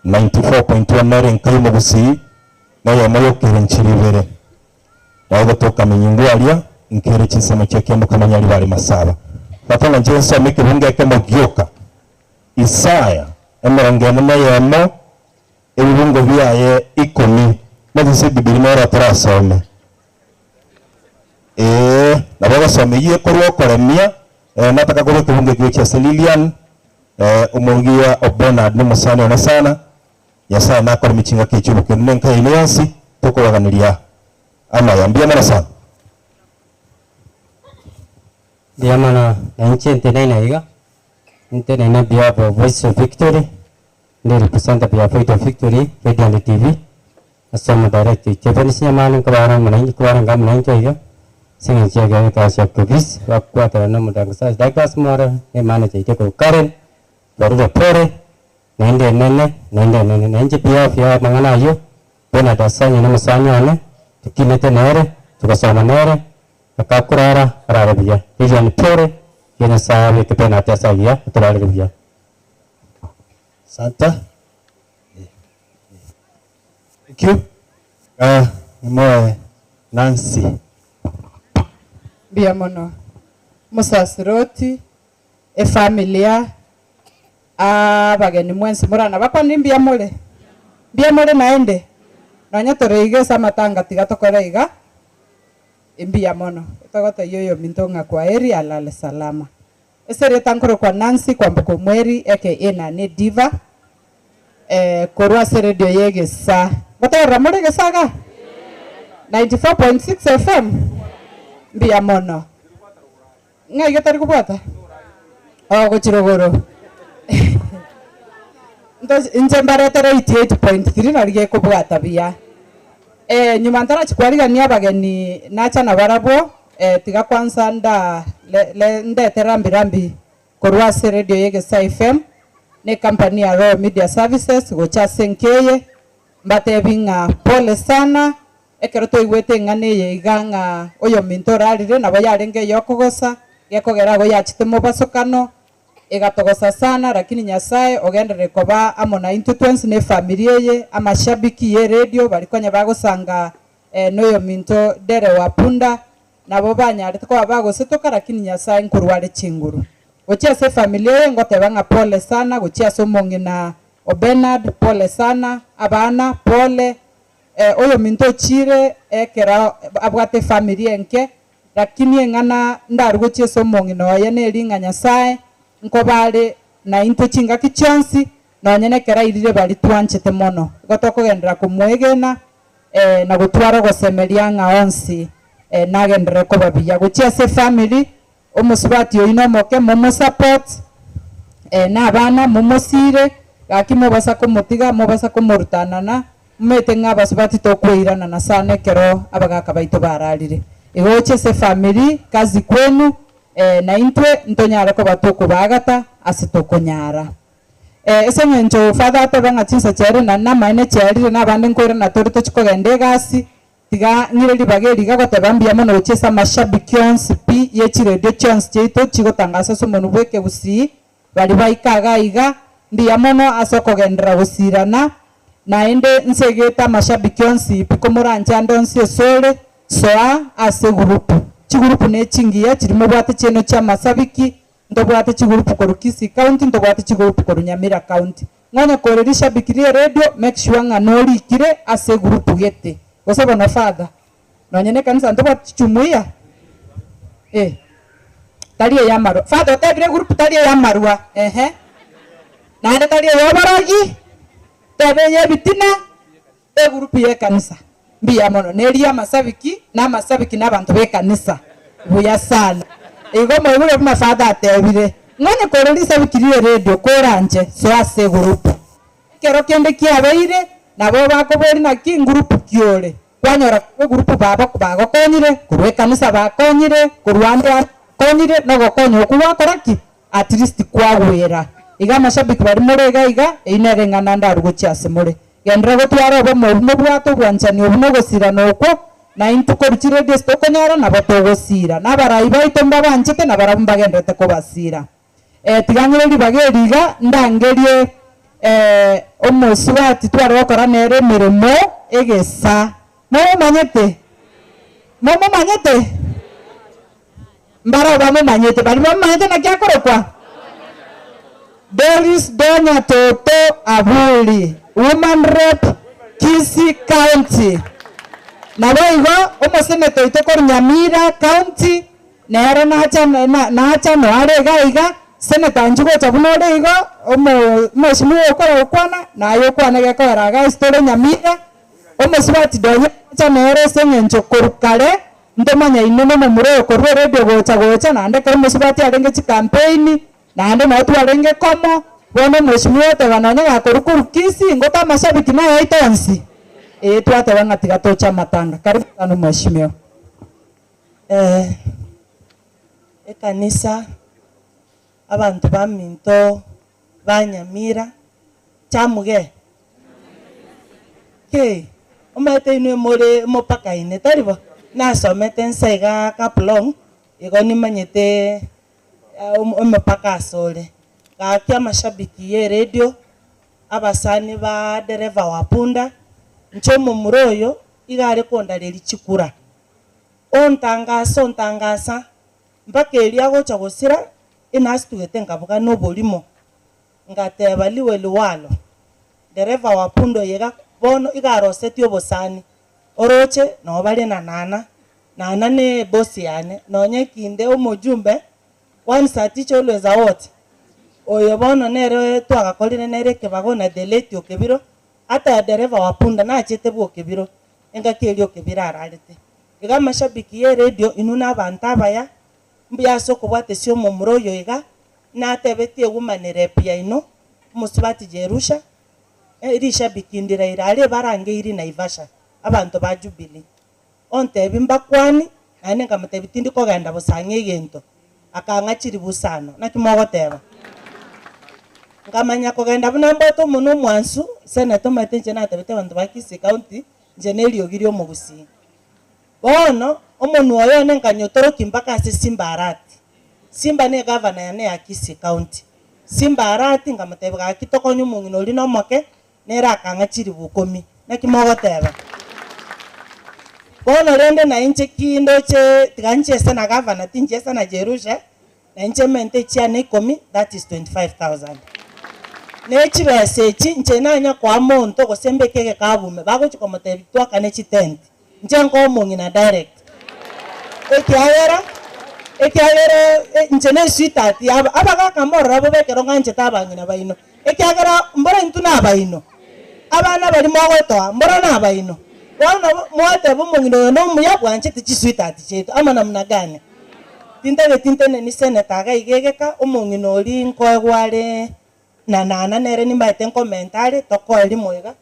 94.1 nere enka yomogusii noyomo yokere nchiri ibere. Nao gotoka amenyingu aria, nkere chinsemo chia kiamboka manyari bare masaba. Tata ng'a inche nsome ekebungo ekemo gioka, Isaya emerongo ene na eyemo, ebibungo biaye ikomi. Naki ase Ebibilia noro torasome. Ee, nabo ogosoma eyio ekorwa okoremia, nataka korwa ekebungo ekio gochia ase Lilian, omorugia o Bernard nomosani one sana. Nyasae nakoremie chingaki echi obokendu na enka yaino yonsi, tokobaganeria amaya. Mbuya mono sana. Mbuya mono, na inche nteneine iga, nteneine behalf of Voice of Victory, ndi representative ya Voice of Victory Radio and TV. Ase omodirect oito Eunice Nyamani nkobara omonainchi kwarenge omonainchi oiga ase eng'encho ya egasi ya Kogisi bakobwaterana na omotangazaji Douglas Mwore na emanager yaito ekorokwa Karen twarure pore naende enene naende enene na inche behalf ya amang'ana ayio Bernard Asanya na omosani one tokinete nere togasoma nere akakorara arare buya Lilian pore tiga Nyasaye abeke Bernard ase agiya atorarere buya. Asante. Thank you. Ah, nimoe Nancy. Mbuya mono. Omosasiroti, efamilia, abageni mwensi morana bakwanire mbuya more? Mbuya more naende? Nonya tore iga ase amatanga tiga tokore iga, mbuya mono. Togotebia oyominto ng'a kwaheri alale salama. Ase erieta nkorokwa Nancy Kwamboka Omweri aka Nane Diva, korwa ase radio ya Egesaa. Ngotegerera more Egesaa igaa? 94.6 FM? Mbuya mono. Ng'ai getari kobwata? Oh gochia rogoro. Inche mbaretere 88.3 nari gekobwata buya. Nyuma ntarachia kwarigania abageni nacha nabarabwo. Tiga kwanza nda le le ndete rambi rambi korwa ase radio ya Egesaa FM na ecompany ya Royal Media Services gocha ase enka eye, mbatebi ng'a pole sana, ekero twaigwete eng'ana eye iga ng'a oyominto orarire nabo yarenge eyokogosa, gekogera igo yachete mobasokano, egatogosa sana lakini Nyasaye ogenderere koba amo naintwe twensi na efamiri eye, amashabiki ye radio baria konya bagosanga Noyominto Dere wa punda, nabo banyarete koba bagosetoka, lakini Nyasae nkorwa are chinguru. Gochia ase efamiri eye ngoteba ng'a pole sana, gochia ase omong'ina o Bernard, pole sana, abana, pole, oyominto ochire ekero abwate efamiri enke, lakini eng'ana ndarwe gochia ase omong'ina oye neri ng'a Nyasae nkoba are naintwe chingaki chionsi, nonye nekero airire baria twanchete mono. Igo tokogenderera komoegena na gotwara ogosemeria ng'a onsi nagenderere koba buya. Gochia ase efamiri, omosubati oyio nomoke momosupport, na abana momosire, gaki mobasa komotiga, mobasa komorutanana, momanyete ng'a abasubati tokoiranana sana ekero abagaka baito bararire. Igo gochia ase efamiri, kazi kwenu, na intwe ntonyare koba tokobaagata ase tokonyara. Ase eng'encho Father ateba ng'a chinsa chiaerire naende namaene chiaerire na abande nkoirana tore tochie kogenda egasi, tiga ng'ire ribaga eri iga goteba mbuya mono gochia ase amashabiki onsi pi ye chiredio chionsi chiaito chigotangasa ase omonwa bwa ekegusii, baria baika iga iga, mbuya mono ase okogenderera gosirana, naende nsegete amashabiki onsi pi komoranche ande onsi esore, soa ase egurupu. Chigurupu ne chingiya chiria mobwate chiaino chia amasabiki, Ntobwate chigurupu korwa Kisii County, ntobwate chigurupu korwa Nyamira County. Ng'onye kore rishabiki rie radio, make sure ng'a norikire ase egurupu gete. Gose bono father, nonye na ekanisa ntobwate chichumuiya? Eh, tari eya amarwa. Father otebire egurupu tari eya amarwa, ehe. Naende tari eya oborogi, tebe eye ebitina, Egurupu y'ekanisa. Mbuya mono. Neria amasabiki na amasabiki na abanto b'ekanisa. Buya sana. Igo moigure buna father atebire, ng'a onye kore risabiki rie radio koranche soa ase egurupu. Ekero kende kiabeire, nabo bakoboria naki ngurupu ki ore. Kwanyora korwa egurupu babo bagokonyire, korwa ekanisa bakonyire, korwa ande ande bakonyire, na ogokonya okwo gwakora ki? At least kwagwera. Iga amashabiki baria more iga iga, eyio nere eng'ana ndarwe gochia ase more. Genderera gotwara obomo obwo mobwate obwanchani obwo na ogosirana okwo, na intwe korwa chiredio ase tokonyora nabo togosira, na abarai baito mbabanchete na barabwo mbagendererete kobasira. Tiga ng'ire ribaga eri iga ndangerie omosubati tware gokora nere emeremo egesa. Momomanyete? Momomanyete? Mbarabwo bamomanyete, baria bamomanyete naki akorokwa? Doris Donya Toto Aburi, Woman Rep, Kisii County. Naboigo omoseneta oito korwa Nyamira County, nere nacha nacha noare iga iga, Senator inchuo gocha buna ore igo, omo omweshimiwa okore gokwana, naye okwane gekogera iga ase tore Nyamira, omosubati Donya nacha nere ase eng'encho korwa kare, Ntomanyaine nomomura oyo korwa eredio gocha gocha, naende ekero omosubati arenge chikampeini, naende nao twarenge komo, bono omweshimiwa oteba nonya gakorwa korwa Kisii, ngote amashabiki naye aito onsi. Ee twateba ng'a tiga toche amatanga. Karibu sana omweshimiwa. Eh, ekanisa, abanto baminto ba Nyamira, chamuge? Kei, omanyete inwe more mopakaine, tari bo? Nasomete nsa igaa Kaplong, igo nimanyete omopaka asore. Gaki amashabiki ye eredio, abasani ba dereva wa punda, inche omomura oyo, iga are kondareria chikura. Ontangasa, ontangasa, mpaka erio agocha gosira, inasitugete nkabuga noborimo, ngateba liwe liwalo, dereva wa punda oyo iga bono iga arosetie obosani, oroche noo bare na Nana, Nana ne eboss yane, nonye kinde omojumbe, once a teacher always a what? Oyo bono nere twagakorire nere ekebago na the late Okebiro, ata dereva wa punda nachete bwa Okebiro, engaki eria Okebiro ararete. Iga amashabiki ye radio inwe na abanto abaya, mbuya ase okobwatesia omomura oyo iga, natebetie woman rep yaino, omosubati Jerusha, rishabiki ndiraire aria ebarangeiri Naivasha, abanto ba Jubilee. Ontebia mbakwani, naende nkamotebia tindi kogenda bosa ang'e egento, akang'a chiribu isano, naki mogoteba? Nkamanya kogenda buna mbwate omonwa omwansu, senator omanyete inche natebete abanto ba Kisii County, inche neriogi ri'omogusii. Bono, omonwa oyo one nkanyotorokia mpaka ase Simba Arati. Simba ne egavana yane ya Kisii County. Simba Arati nkamotebia gaki tokonye omong'ina oria nomoke, nere akang'a chiribu ikomi. Naki mogoteba? Bono rende nainche ki ndoche tiga nchiese na gavana, tinchiesa na Jerusha, nainche mente chiane ikomi, that is 25,000. Ne chibesa echi inche nanya koa monto gose mbeke egekabu ime, bagochia komotebia twakane chitent, inche nkoe omong'ina direct. Ekiagera, ekiagera inche ne sweetheart yabo, abagaka morore abwo bekero ng'anchete abang'ina baino, ekiagera mbora intwe nabaino, abana baria mogotoa mbora nabaino. Bono mwateba omong'ina oyo nomuya bwanchete chisweetheart chiaito amo namna gani? Tintageti nteneni senator iga iga egeka, omong'ina oria nkoegwa are na nana nere nimbaete nkomenta are, tokoe rimo iga,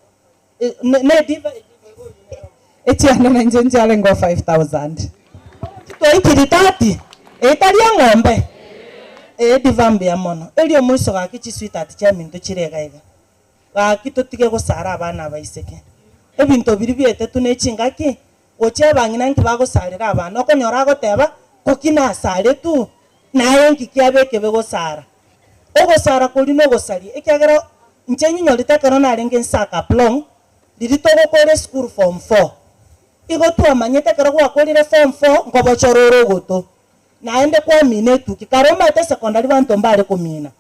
ne ediva Echianda nainche nchiarenge o 5000. Twaikiri 30, etari eng'ombe, ediva mbuya mono. Erio omoiso gaki chisweetheart chiaminto chire iga iga. Gaki totige gosara abana abaiseke. Ebinto biria bietetwe ne chingaki, gochia abang'ina nki bagosarera abana, okonyora agoteba, koki nasaretwe, naye nki kiaba ekebe gosara. Ogosara koria nogosaria, ekiagera inche nyinyorete ekero narenge nse Kaplong, riria togokora esukuru form four, igo twamanyete ekero gwakorire form four, nkobochora ore ogoto, naende kwamina etuki, kare omanyete secondary banto mbare komina.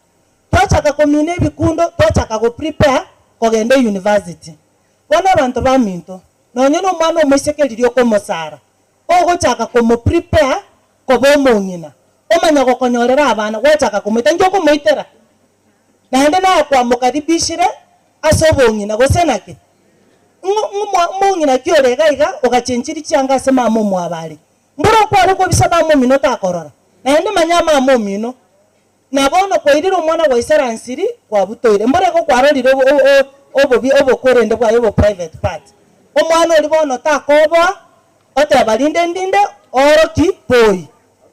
Twachaka komina ebikundo, twachaka go prepare kogenda euniversity. Bono abanto baminto, nonye na omwana omoiseke riria okomosara, ogochaka komo prepare koba omong'ina, omanya gokonyorera abana, gwachaka komoita, inki okomoitera? Naende naye kwamokaribishire ase obong'ina, gose naki? Ng'o ng'o omong'ina ki ore iga iga ogachenchirie chianga ase mama omwabo are? Mboro okware kobisa mama omino takorora? Naende manya mama omino, Na bono kwairire omwana gwaisaransiri, kwabutoire. Mboro igo kwarorire obobi obokorende bwaye obo private part. Omwana oria bono takoboa, oteba rinde ndinde ooroki boi.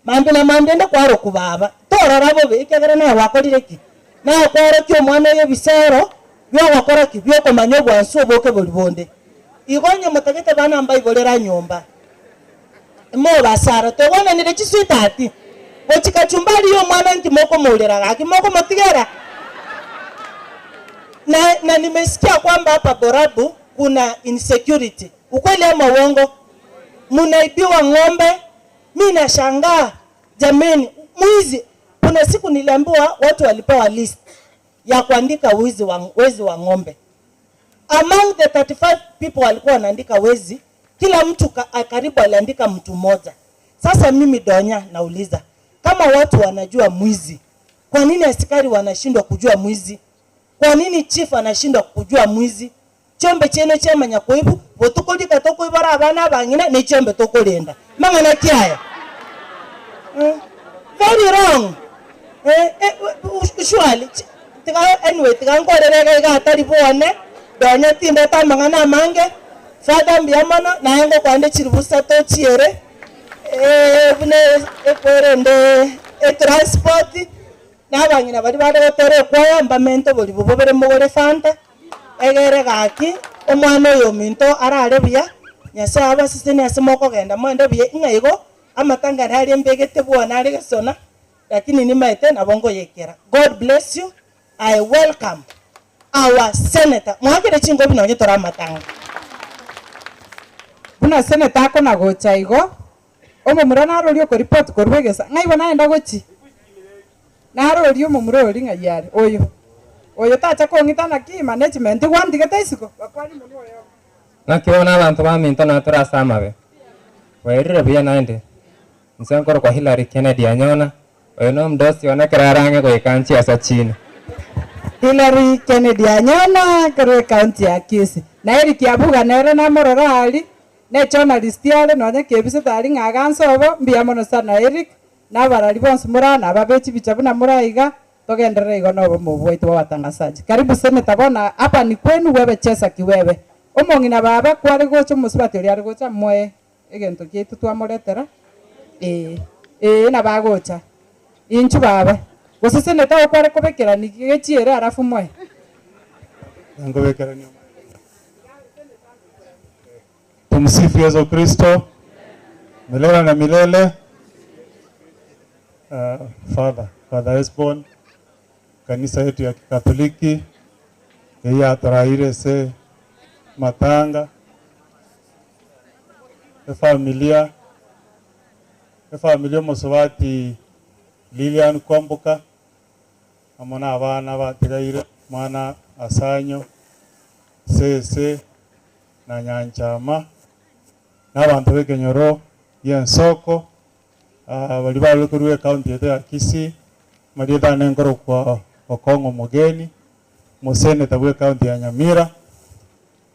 Mambia na mambia ende kwarokwa baba. Torora bobe ekiagera naye gwakorire ki? Naye kwaorokia omwana oyo ebisero biogokora ki? Biokomanya obwansu oboke boria bonde. Igo onye motagete bana mbaiborere nyomba. Mobasara, togwananire chisweetheart, gochia kachumbari y'omwana nki mokomourera gaki mokomotigera? Na, na nimesikia kwamba hapa Borabu kuna insecurity, ukweli ama uongo? Munaibiwa ng'ombe, mi nashangaa jameni, mwizi. Kuna siku niliambiwa watu walipewa list ya kuandika wizi wa, wezi wa ng'ombe. Among the 35 people walikuwa wanaandika wezi, kila mtu ka, karibu aliandika mtu mmoja. Sasa mimi Donya nauliza, kama watu wanajua mwizi, kwa nini askari wanashindwa kujua mwizi? Kwa nini chief anashindwa kujua mwizi? Chiombe chiaino chiamanya koibu, botuko rika tokoibora abana abang'ina ne chiombe tokorenda. Mang'ana ki aya? Eh, very wrong. Eh, eh, surely, tiga anyway, tiga nkorere iga iga atari bwane, Donya tindete amang'ana amange. Father mbuya mono, naye ngokwande chiribu isato ochiere, buna ekwerende etransport, na abang'ina baria bare gotera ekwaya mbamente oboribu bobere mogore fanta, egere gaki omwana oyo ominto arare buya, Nyasaye abasesenie ase mokogenda moende buya ng'a igo amatanga aria mbegete bwone are gesona, lakini nimaete nabo nkoyekera. God bless you. I welcome our senator mwakere chingobi nonye tore amatanga. Buna senator akona gocha igo, omomura narorie okoripoti korwa egesa, ng'a igo naenda gochia? Narorie omomura oria ng'ai are? Oyo. Oyo tacha kong'ita naki management gwantigete isiko? Bakwani monwe oyomo. Naki bono abanto baminto natore ase amabe? Bwairire buya naende? Inche nkorokwa Hillary Kennedy Anyona, oyo nomdosi one ekero are ang'e goika nchiasa chine. Hillary Kennedy Anyona korwa ecounty ya Kisii. Na Eric Abuga nere namorora aria, ne journalist are nonya kebisete aria ng'a aganse obo, mbuya mono sana Eric, na abarari bonsi more aa na ababe chibicha buna more aiga, togenderere igo na obomo obo bwaito bwa abatangazaji. Karibu Senator bono hapa ni kwenu wewe cheza kiwewe. Omong'ina baba kware gocha omosubati oria are gocha moe Egento giaito twamoretera, ee, ee, nabo agocha. Inchuo baba, gose seneta oo kware kobekerani gechiere alafu moe. Nkobekerania omorembe. Tumsifu Yesu Kristo milele na milele. Uh, Father, Father Esbon, kanisa yetu ya Kikatoliki eyatoraire ase matanga Efamilia, efamiri y'omosubati Lilian Kwamboka, amo na abana batigaire, omwana Asanyo, Sese, na Nyanchama, na abanto b'ekenyoro gi'ensoko, baria barure korwa ecounty yaito ya Kisii, amarieta ane nkorokwa Okong'o Omogeni, omoseneta bw'ecounty ya Nyamira,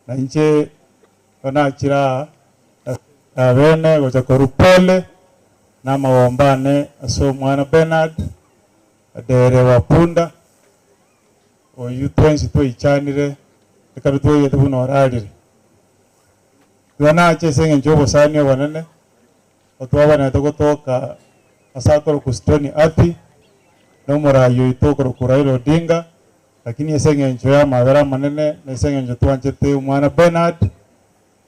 na inche Nachire aa abene gocha korwa pole na amagomba ane ase omwana Bernard Adere wa punda, oyio twensi twaichanire ekero twaigete buna orarire. Igo nache ase eng'encho y'obosani obonene, otwabanete gotoka ase akorokwa Stony Athi, na omorai oito okorokwa Raila Odinga, Lakini ase engencho y'amabera amanene, na ase engencho twanchete omwana Bernard,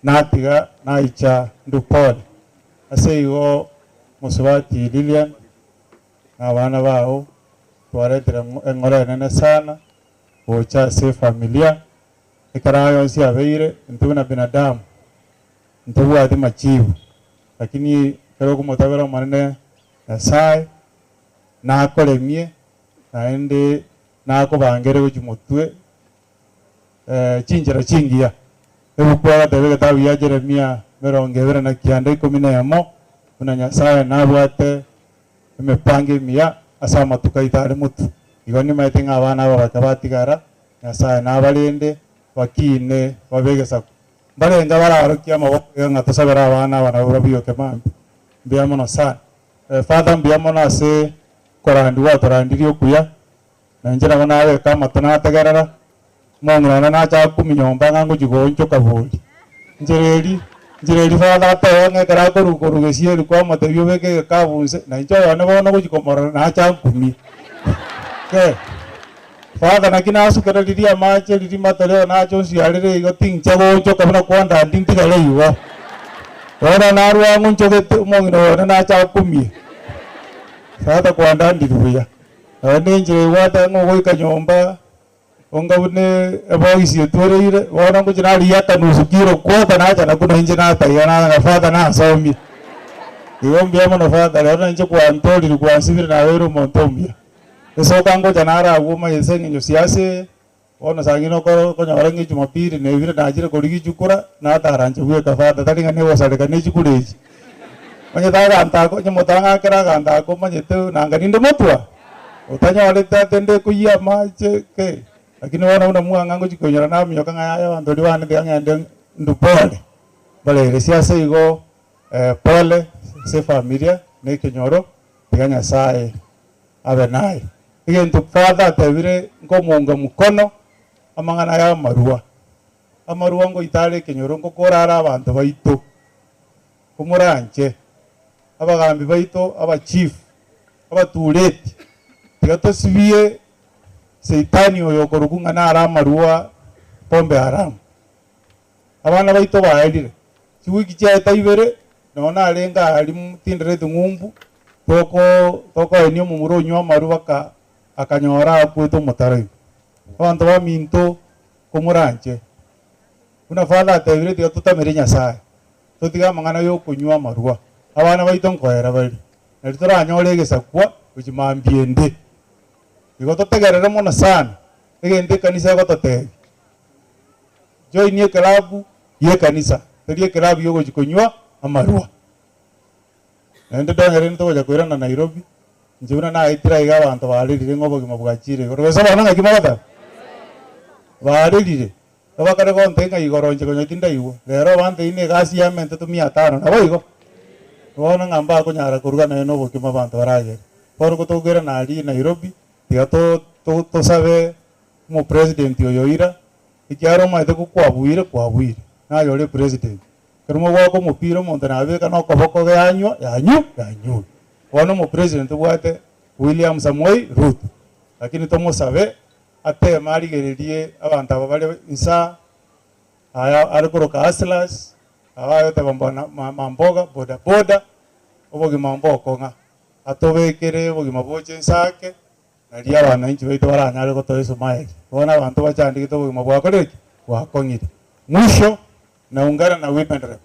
natiga naicha Ndupole. Ase igo mosubati Lilian na abana bao twaretire eng'ora enene sana gocha ase efamilia, ekero aya yonsi abeire, intwe buna binadamu ntobwati machibu, lakini ekero okomotabera Omonene Nyasaye, nakoremie naende nakobangere gochia motwe chinchera chingiya. Ebuku egateba egetabu gia Jeremia 29 11, buna Nyasae nabwate emepango emiya ase amatuko aito are motwe. Igo nimaete ng'a abana aba bake batigara, Nyasae nabarende, bakiine babe egesaku. Mbarenge abararokie amaboko iga ng'a tosabere abana aba nabo babiyoke mambia. Mbuya mono sana. Father mbuya mono ase Korandia gwatorandirie okuya, na inche nabo nabeka amato nategerera, omong'ina one nacha akumia nyomba ng'a ngochia goonchoka bori. Nchera eria, nchera eria father ateba ng'a ekero akorwa korwa gesieri kwamotebia obeke egekabu nse, na inche oyone bono ogochia komorora nache ankumie. Kei, father naki nasukera riria amache riria matoleo nacha onsiarere igo tincha goonchoka buna kwandandi ntigare igo. Bono narwa ng'onchogete omong'ina oyone nache akumie. Tata kwandandiri buya, naende nenchera egwata ng'a ogoika nyomba onga buna ebogisi etwereire, bono ngochia narigia akanusu kiro kwota nacha nakwo na inche nataiga nagamba father nansomie. Igo mbuya mono father rero nainche kwantorire kwansibire nabeire omonto omuya. Esoka ngocha naragwo omanye ase eng'encho siasa eye, bono saa ingine okoro okonyora ng'a ejumapili nebire nachire korigia chikura, natara inche bweka father tari ng'a negosareka ne chikura echi. Omanyete aganto ako, onye motang'akera aganto ako omanyete nanga ninde motwa, otanyorete ate nde koyia amache kei, lakini bono buna mwang'a ngochia koinyora naminyoka ng'a yaya abanto baria bane tiga ng'ende ndwe pole. Mbareresie ase igo pole ase efamilia na ekenyoro, tiga Nyasaye abe naye. Egento father atebire nkomounga mkono, amang'ana aya amarwa. Amarwa ngoita are ekenyoro ngokora are abanto baito, komoranche abagambi baito, abachief, abatureti, tiga tosibie Saitani oyo okorokwa ng'a nare amarwa pombe haramu. Abana baito baerire, chiwiki chiaeta ibere, nonye narenge aria tindereti ng'umbu, toko tokoenia omomura onywa amarwa baka akanyora akwete omotaro ime. Abanto baminto komoranche, buna father atebire tiga totamere Nyasaye, totige amang'ana ya okonywa amarwa, abana baito nkoera bare, nari toranyore egesakwa gochia mambia ende. Igo totegerere mono sana egento ekanisa egototebia. Join eclub ya ekanisa, teri eclub ya ogochia konywa amarwa. Naende ndonye rende togocha koirana Nairobi, inche buna naetire aiga abanto barerire ng'a obogima bwachire igoro. Gose bono ng'aki mogoteba? Barerire, bakare gontebia ng'a igoro inche konya tindaigwa, rero obantebirie na egasi yamentete mia tano, naboigo? Bono ng'a mbakonyara koruga nonya na obokima abanto baragere. Bono gotokoirana aria Nairobi, tiga to to tosabe omopresident oyo oira, ekiagera omanyete ko kwabuire kwabuire, naye ore president. Ekero mogoaka omopira omonto nabeka na okoboko yanywa yanyu yanyure. Bono omopresident tobwate William Samoei Ruto, lakini tomosabe ateme arigererie abanto aba bare insaa aya are koroka hustlers, aba agoteba mbona mamboga boda boda, obogima mbokong'a, atobekere obogima boche inse ake. Nario abananchi baito baranyare gotoa esumari. Bono abanto bachandegete obogima bwakorire ki? Bwakong'ire. Mwisho, naungana na Women Rep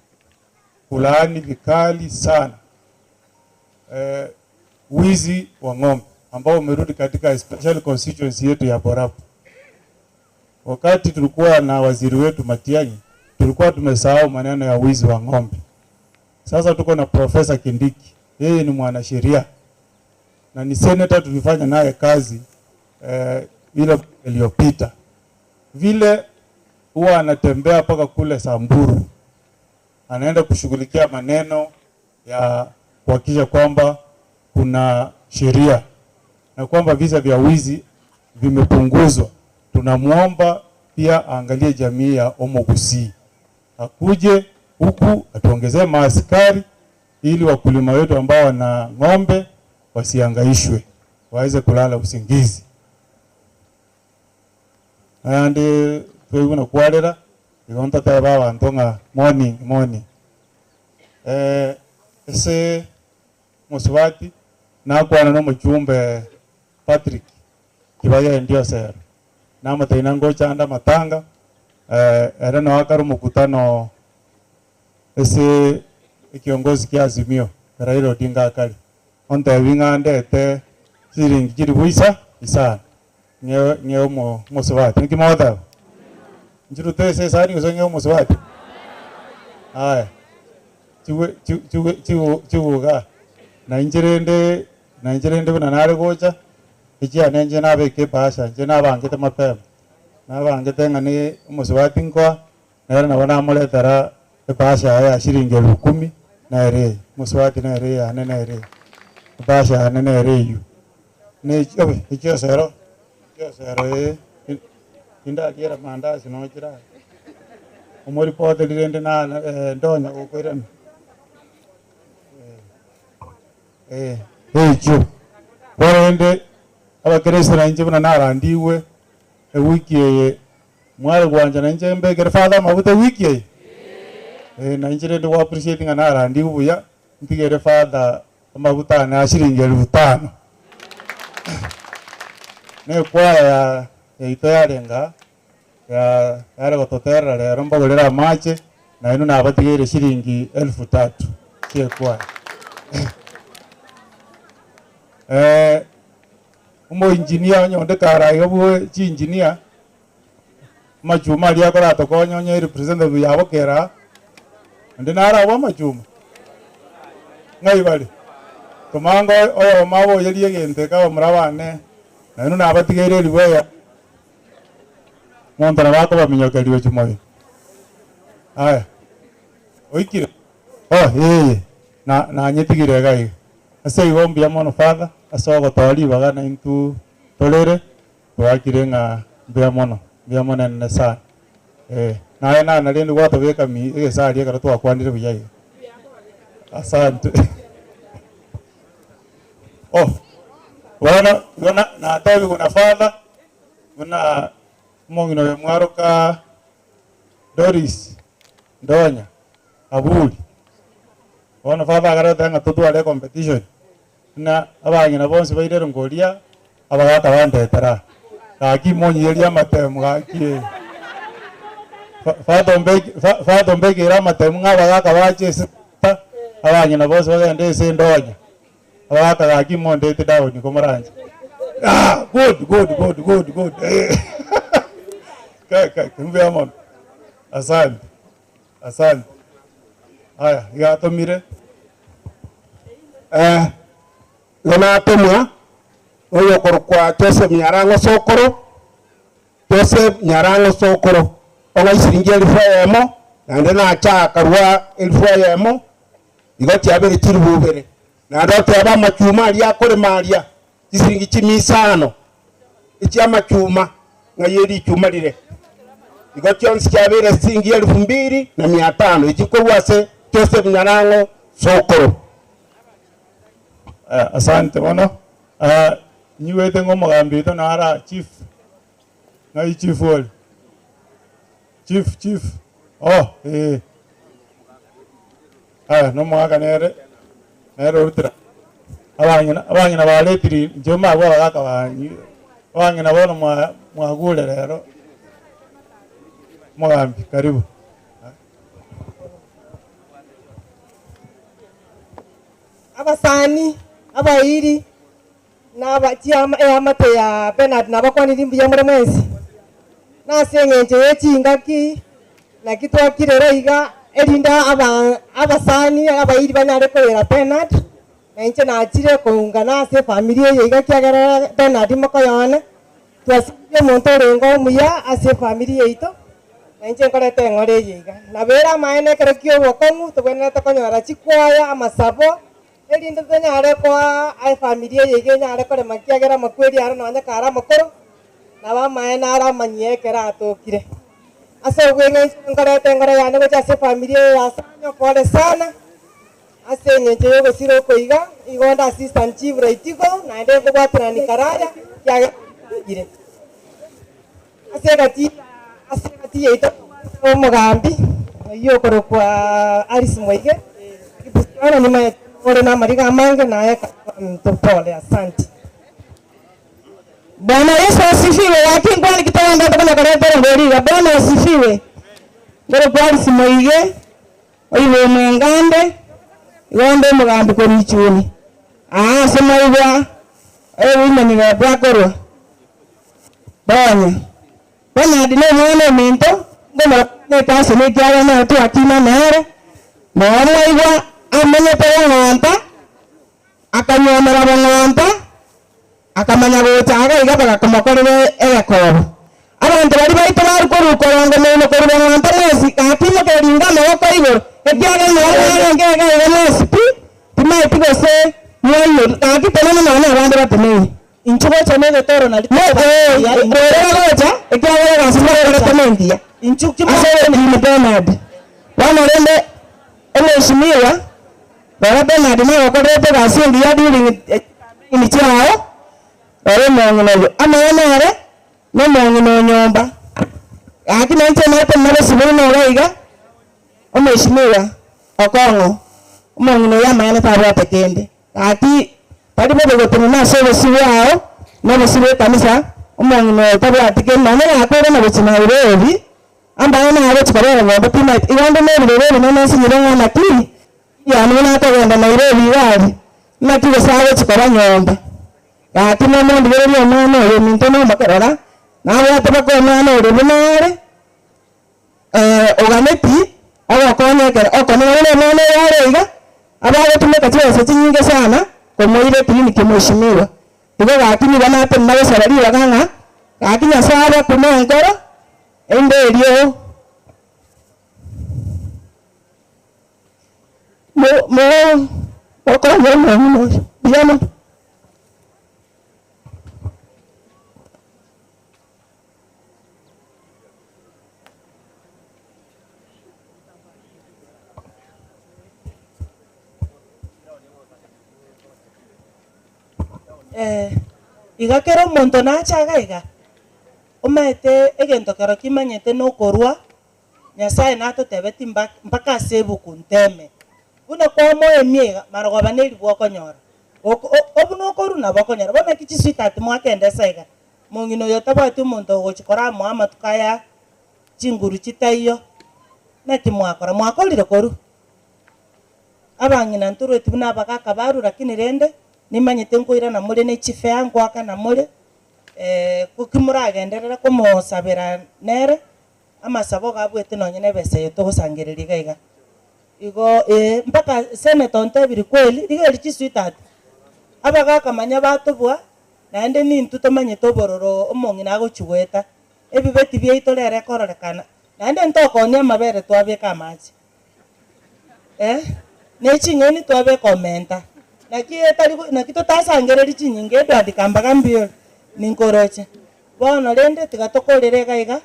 kulaani vikali sana wizi wa ng'ombe ambao umerudi katika especially constituency yetu ya Borabu. Wakati tulikuwa na waziri wetu Matiang'i, tulikuwa tumesahau maneno ya wizi wa ng'ombe. Sasa tuko na Professor Kindiki, yeye ni mwanasheria na ni senator tulifanya naye kazi eh, ile iliyopita. Vile huwa anatembea mpaka kule Samburu, anaenda kushughulikia maneno ya kuhakikisha kwamba kuna sheria na kwamba visa vya wizi vimepunguzwa. Tunamwomba pia aangalie jamii ya Omogusi, akuje huku atuongezee maaskari ili wakulima wetu ambao wana ng'ombe wasiangaishwe, waweze kulala usingizi. Naende twaigwa na kwarera, igo ntateba abanto ng'a morning morning. Ase omosubati nakwana na omochumbe Patrick Kibagendi Osero, namotebia nangocha ande amatanga, ere noe akare omokutano ase ekiongozi kia Azimio Raila Odinga akare, ontebie ng'a ndete chiringi chilifu isa isano ng'e ng'e omo omosubati. Naki mogoteba? Nchirute ase esani gose ng'e omosubati? Aya, chigwe chi chigwe chigu chiguga, na inche rende na inche rende buna nare gocha, echiane inche nabeka ebahasha inche nabangete mapema, nabangete ng'a ne omosubati nkoa. Nere nabo namoretera ebahasha yaye ya shilingi elfu kumi, nere eye, mosubati nere eyane nere eye, ebahasha yane nere eywo. Ne obe echiosero, echiosero ee, tindariera mandazi nonya chirare, omoripoteri rende na ndonya gokoirana eh, echio. Korende abakristo nainche buna narandigwe ewiki eye. Mware gwancha nainche mbekere father amaguta ewiki eye? Eh, nainche rende go appreciate ng'a narandigwe buya, ntigere father amaguta ane a shilingi elfu tano. Na ekwaya ya yaito yarenge aa, ya yare gototerera rero mbagorere amache, nainwe nabatigeire shilingi elfu tatu chia ekwaya. Omoengineer onye onde kare aiga bwe chiengineer, amachuma aria akoratokonye onye representative yabo kera aa, onde nare abwo amachuma? Ng'ai bare? Tomango oyomo aboyerie egento eke abamura bane, nainwe nabatigeire elifu eyemo, omonto nabo akobaminyokeria gochia moyo. Aya, oikire? Oh ee, na nanyetigire iga iga. Ase igo mbuya mono Father, ase ogotoa ribaga naintwe torere, twakire ng'a mbuya mono, mbuya monene sana. Eh, naye nana rende gwatobeka mi egesari ekero twakwanire buya iga. Asante. Oh, bono igo na natebiwa na father, buna omong'ina oyo mwaroka Doris Ndonya Aburi. Bono father akareta ng'a totware ecompetition, buna abang'ina bonsi bairerwe ngoria, abagaka bandetera aa. Gaki monyiyerie amatemu gaki eh. Fa- Father ombeki fa- father ombekere amatemu ng'a abagaka bache ase abang'ina bonsi bagende ase endonya. Abagaka gaki mondete down komoranche. Ah, good, good, good, good, good. Kai, kai, mbuya mono. Asante, asante. Aya, iga atomire. Eh, igo natomwa noyokorokwa Joseph Nyarang'o Sokoro, Joseph Nyarang'o Sokoro, ong'a isiringi elifu eyemo, naende nacha akarua elifu eyemo, igo chiabeire chilifu ibere. Naende oteba amachuma aria akorema aria, chisiringi chimia isano, echi'amachuma, ng'ai erichuma rire. Igo chionsi chiabeire siringi elifu mbili na mia tano, echi korwa ase Joseph Nyarang'o Sokoro. Asante mono. Nyigwete ng'a omogambi oito nare aa, chief, ng'ai chief ore? Chief, chief, oh eh. Aya, na omogaka nere, nere orutire abang'ina abang'ina baretire inche mabwo abagaka banyi abang'ina bono mwa mwagure rero, omogambi karibu. Abasani, abairi, na aba chiama eamate ya Bernard nabakwanirie mbuya more mwensi, na ase eng'encho ye chingaki naki twakirera iga, erinde aba abasani abairi banyare koira Bernard, na inche nachire koungana ase efamiri eye iga ekiagera Bernard mokoyone, twasibirie omonto orenge omuya ase efamiri yaito, na inche nkoreta eng'ora eye iga. Nabo ere amaene ekero kia obokong'u tobwenerete konyora chikwaya, amasabo, erinde tonyare koa efamiri eye iga enyare korema ekiagera amakweri aro nonye kare amakoro, nabo amaene are amanyia ekero atokire. Ase obweng'encho nkoreta engoro yane gocha ase efamiri eye ya Sanyo, pole sana, ase eng'encho ya ogosira oko iga, igo onde assistant chief Raitigo, naende nkobwaterania Karaya, ekiagera ire. Ase egati ase egati yaito omogambi oyio okorokwa Alice Moige, Karibu sana nimanyete ore namariga amange naye karibu pole asante. Bwana Yesu asifiwe. Gaki nkwani ki togenderete konya koreta erongori iga. Bwana asifiwe. Nkorokwa Alice Moige, oibo omwengande, igo onde omogambi korwa Ichuni. Aa ase mwaigwa oboimanire bwakorwa. Bonya. Bernard na omwana ominto, nkomorokana ekasi na ekiagera nere twakina nere, noro mwaigwa amenyete bong'onto, akanyuomera bong'onto, akamanya gocha iga iga bagakomokorera egekobo. Abanto baria baito baru korwa korongo moino korwa bong'onto mwensi, gaki imokereria amaboko igoro, ekiagera noro mwarenge iga iga mwensi pi, timaeti gose mwaiyo, gaki tenena nonya abande bateneine. Inchuo gocha na egetoro nari Orera gocha ekiagera egasi mwakorete nengiya ase ogokina Bernard. Bono rende omweshimiwa rora Bernard nagokorerete egasi engiya during chicampaign chiao, rora omong'ina oyo amaene ere na omong'ina o nyomba. Gaki nainche omanyete buna bosibori noro iga, omweshimiwa Okong'o, omong'ina oyo amaene tabwate kende. Gaki tari bobe gotenena ase obosio bwao na obosio bw'ekanisa, omong'ina oyo tabwati kende, nonya gakoirana gochia Nairobi, ambaye nagochia kobera nyomba timaeti, igo onde neribero rinene nsinyire ng'a naki yani buna akogenda Nairobi iga aria, naki gose agochia koba nyomba. Gaki nomondigererie omwana oyo ominto nomoke, rora, nabwate baka omwana oria buna are, Oganeti ogokonya ekero okonene buna omwana oyo are iga, abagotumeka chibesa chinyinge sana komoira eclinic mweshimiwa. Igo gaki nigo natenena gosaba ribaga ng'a gaki Nyasaye abakume enkoro ende erio mo mo mokonye omong'ina oyo mbuya mono. Eh, iga kera omonto nache iga iga, omanyete egento kero kimanyete nokorwa, Nyasaye natotebeti mba mpaka ase ebuku nteme. Buna kwamoa emia iga, marogoba na eribu okonyora. Oko o obuna okorwa nabo okonyora. Bono naki chisweetheart mwakendesa iga, mong'ina oyo otabwati omonto ogochi koramoa amatuko aya chinguru chitaiyo, naki mwakora? Mwakorire korwa? Abang'ina ntorweti buna abagaka barwe lakini rende, nimanyete nkoirana more ne chifare nkoakana more, ko kimoragenderere komosabera nere, amasabo iga abwete nonye na ebesa eye togosangereria iga iga. Igo ee mpaka senator ontebiri kweli, rigereria chisweetheart, abagaka manya batobua, naende nintwe tomanyete obororo omong'ina agochi goeta, ebibeti biaito rero ekororekana, naende ntokoonia amabere twabeka amache. Eh, ne ching'eni twabeka omenta, naki etari go naki totasangereri chinyinga Edward kambaga mbuya ore, ninkoroche. Bono rende tiga tokorere iga iga,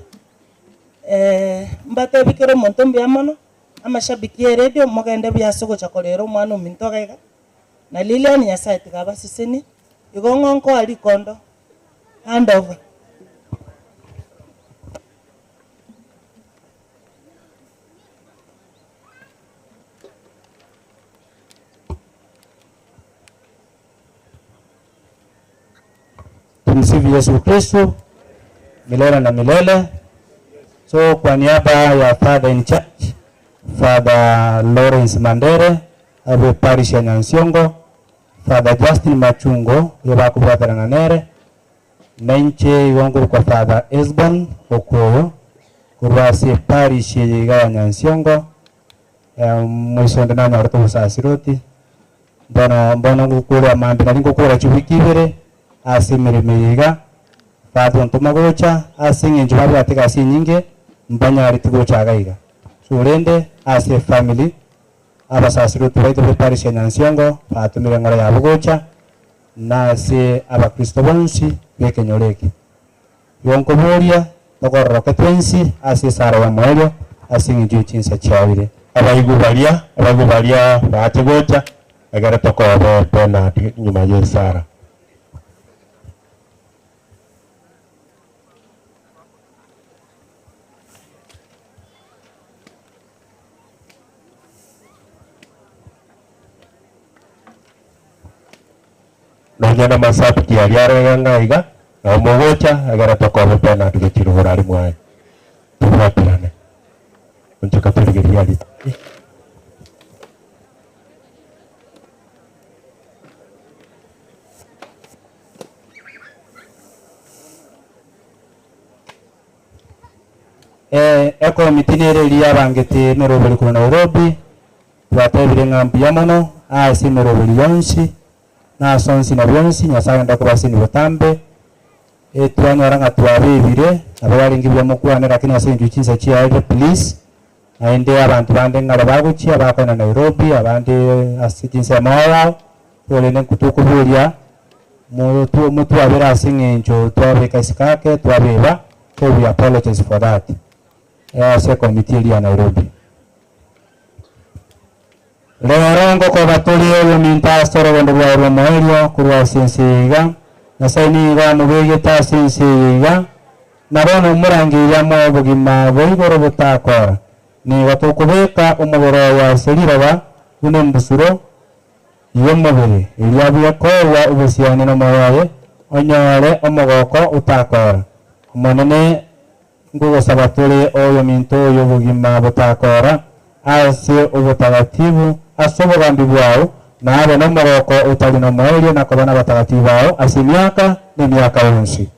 mbatebi kera omonto mbuya mono, amashabiki ya eredio mogende buya ase ogocha korera omwana ominto iga iga, na Lilian Nyasaye tiga abasesenie, igo ng'o nkoa rikondo, hand over. Tumsifu Yesu Kristo milele na milele. So kwa niaba ya Father in Church, Father Lawrence Mandere abe parish ya Nyansiongo, Father Justin Machungo oyo bakobwaterana nere, Na inche igo nkorokwa Father Esbon Okoyo, korwa ase eparish eye iga ya Nyansiongo, moiso onde nanyorete obosasiroti, bono mbono ngokora mambia nari ngokora chiwiki ibere ase emeremo eye iga, Father ontoma gocha ase eng'encho babwate egasi enyinge mbanyareti gocha iga iga. So rende ase efamily, abasasiroti baito b'eparish ya Nyansiongo batomire eng'ora yabo gocha, na ase Abakristo bonsi b'ekenyoro eke. Igo nkoboria tokororoke twensi ase esara y'omoerio ase engencho ye chinsa chiaire. Abaigwa baria, abaigwa baria baache gocha, egere tokobe Bernard nyuma y'esara. Nonya namasabiki aria are ng'a iga, nabo mogocha, egere tokobe Bernard gochia rogoro aria mwaye. Tobwaterane. Onchoka torigererie aria tari. Eh, ekomiti nere eria yabangete emeroberi korwa Nairobi, Twatebire ng'a mbuya mono ase emeroberi yonsi, na ase onsi na bionsi, Nyasae agende kobasenia botambe. Twanyora ng'a twabebire, nabo yarenge buya mokwane, lakini ase eng'encho chinsa chiaerire please, naende abanto bande ng'are bagochia bakoenda Nairobi, abande ase chinsemo ao ao, korende nkotokoboria motwabere ase eng'encho twabeka isiko ake, twabeba, so we apologize for that, ase ekomiti eria ya Nairobi. Rero ngokoba tore oyominto ase orogendo rwaye rw'omoerio korwa ase ense eye iga. Nyasae nigo amobegete ase ense eye iga, na bono omorangeirie amoe obogima bwa igoro botakora. Nigo tokobeka omobere oye ase riroba buna embusuro y'omobere, erio abuya korwa obosiani nomoyo oye, onyore omogoko otakora. Omonene Nkogosaba tore oyominto oyo obogima botakoora, ase obotagatibu, ase obogambi bwao, na abe nomogoko otari nomoerio na koba nabatagatibu bao ase emiaka na emiaka yonsi.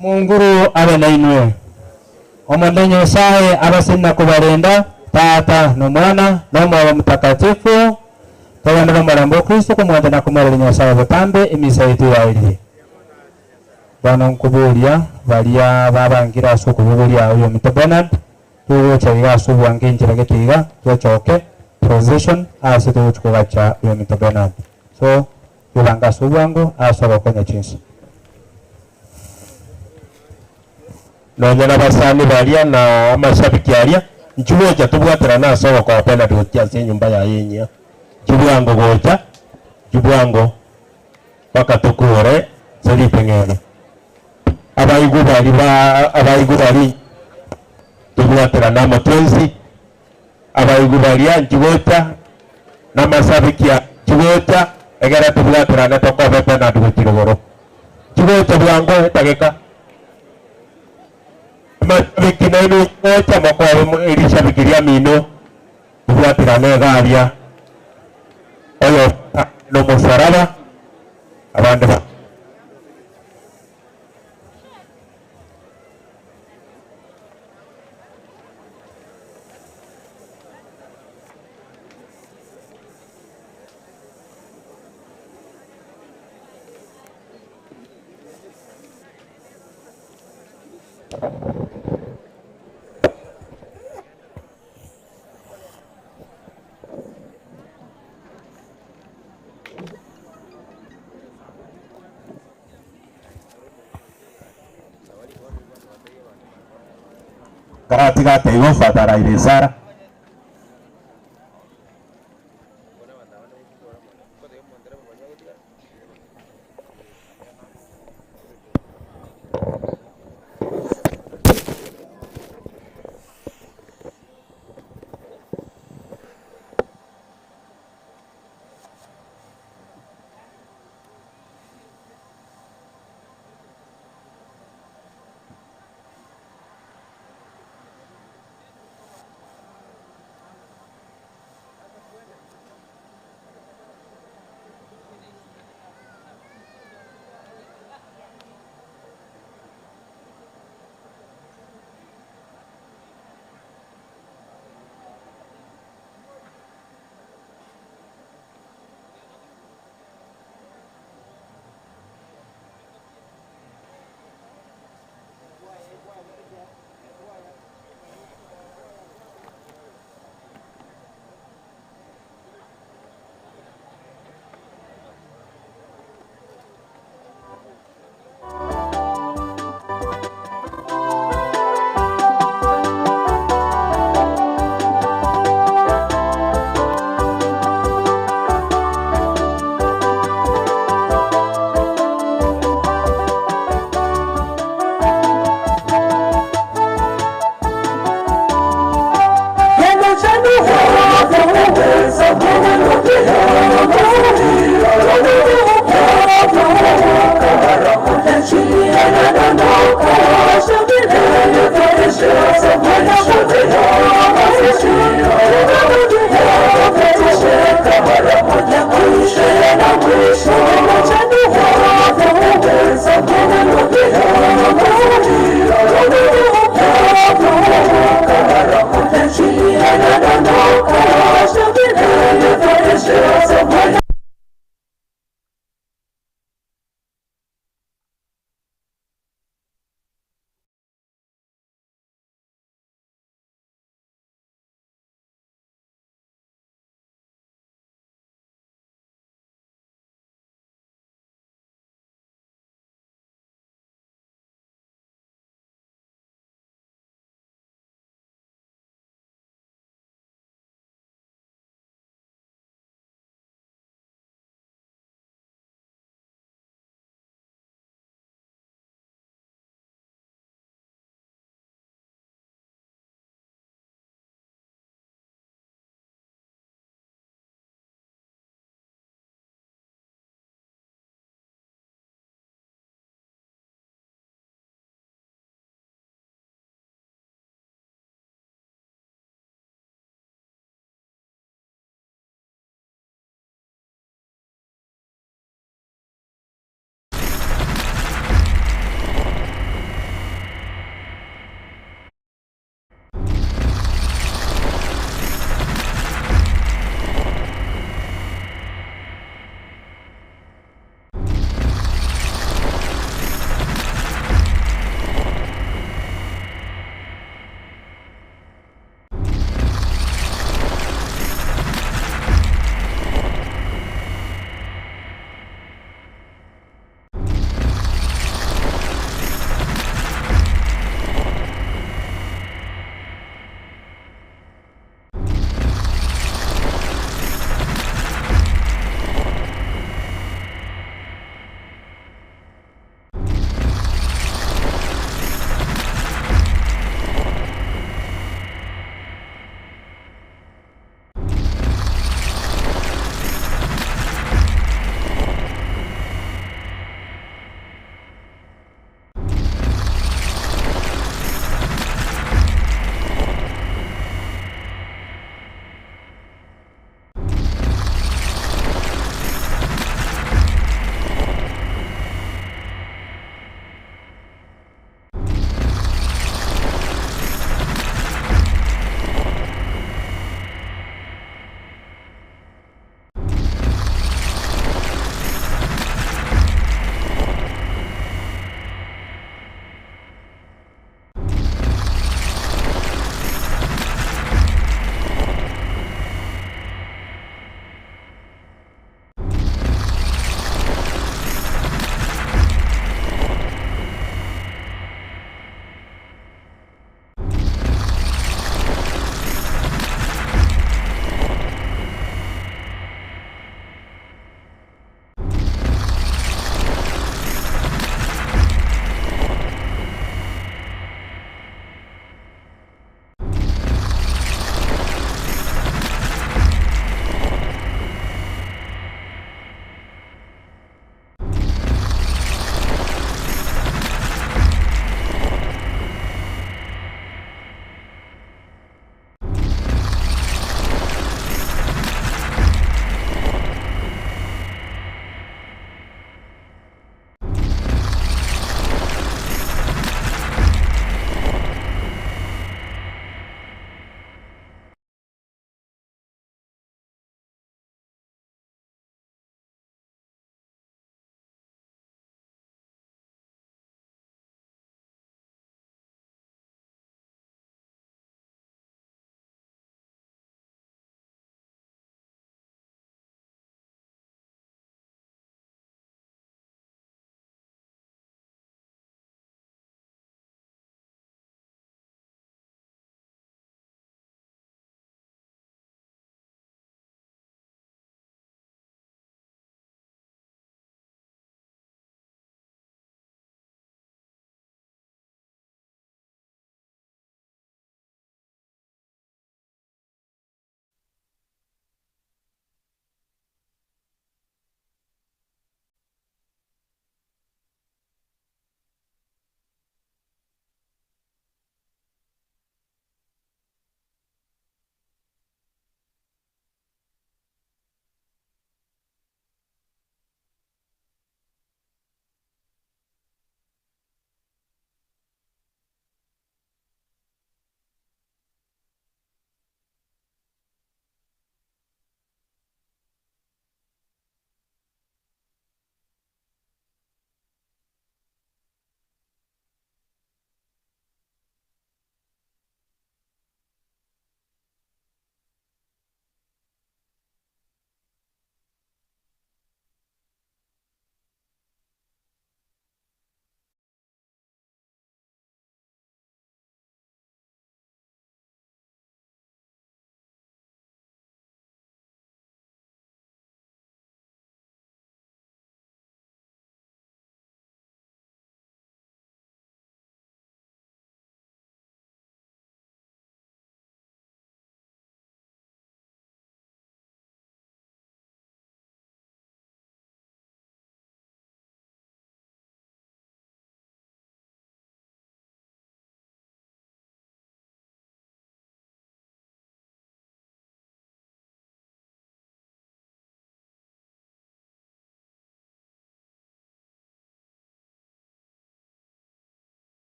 Monguru abe nainwe. Omonene Nyasae abaseni na kobarenda, Tata, na Omwana, na Omoyo Omotakatifu. Togende nomolembe o Kristo komwancha na komoereria Nyasae botambe emisa yaito yaerire. Bono nkoboria baria babangire ase okobogoria oyominto Bernard, togocha iga ase obwango enchera gete iga, tochoke procession ase togochia kogacha oyominto Bernard. So, twebange ase obwango ase ogokonya chinsa. Nonya nabasani baria na amashabiki aria, inchuo gocha tobwaterane ase ogokoa Bernard gochia ase enyomba yaye enyia. Inchuo bwango gocha, inchuo bwango mpaka tokore ase riteng'ena. Abaigwa baria ba abaigwa baria tobwaterane amo twensi, abaigwa baria inchuo gocha, na amashabiki aya inchuo gocha, egere tobwaterane tokobe Bernard gochia rogoro. Inchuo gocha bwango edageka. Amashabiki nainwe gocha mokobe rishabiki riamino tobwaterane iga aria oyo nomosaraba abande ba. Karatiga ataigo Father araire esara.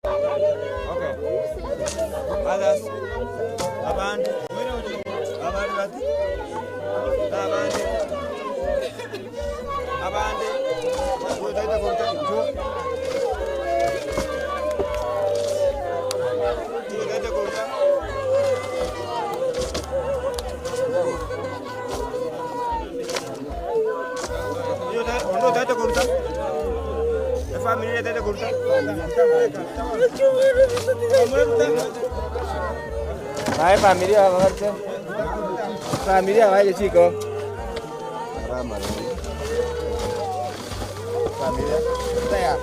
Okay. Others. Abandi. Abandi bati. Abandi. Abandi. Oyo taita koruta. Jo. Oyo taita koruta. Oyo taita ondo taita koruta. Efamily taita koruta. Vai familia, va Familia, vaya chico. Familia. Taya.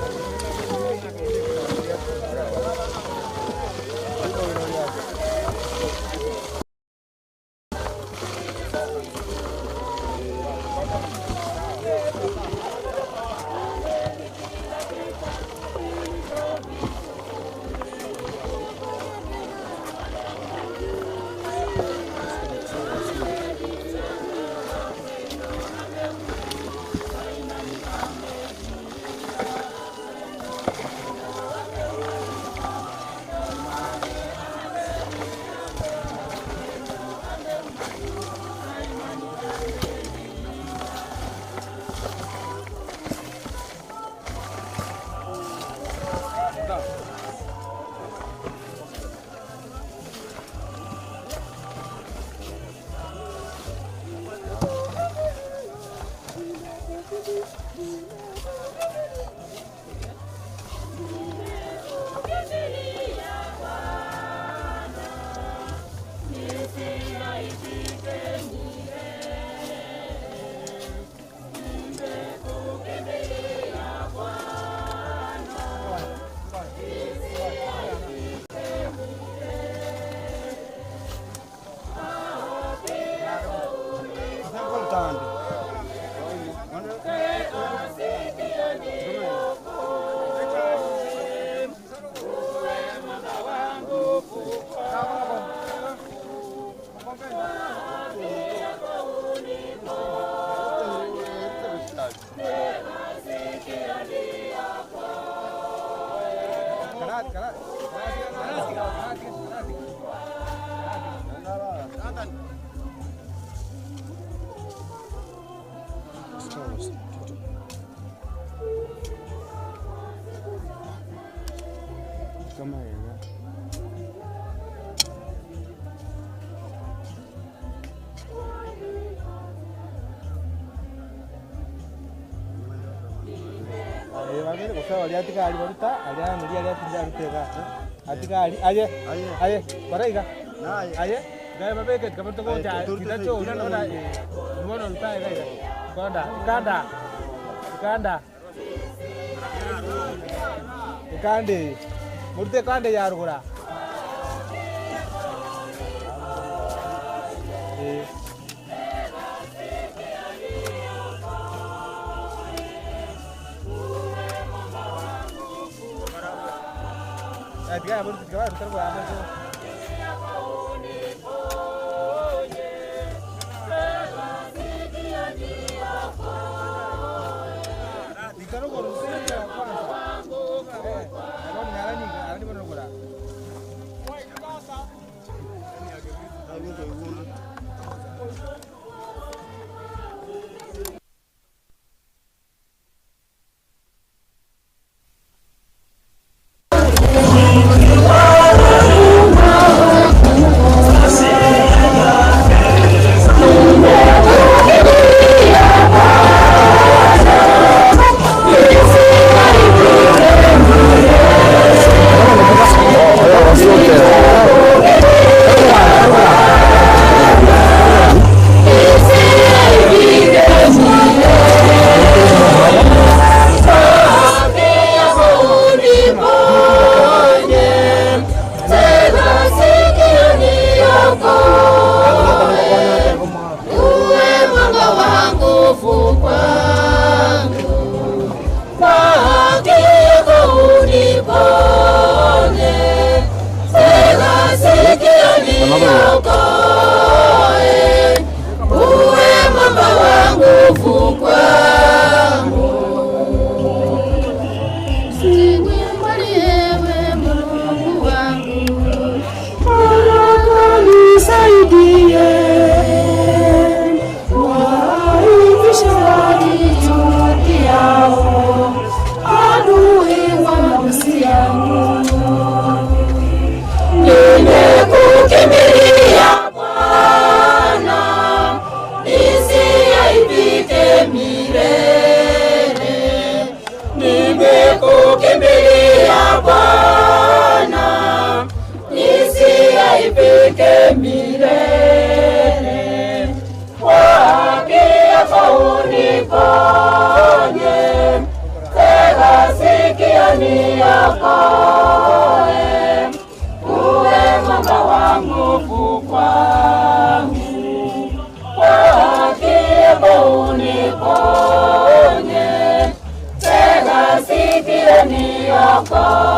Ikande. Murute kande yarugura. Eh. Tiga, murute tiga, murute tiga. Thank you.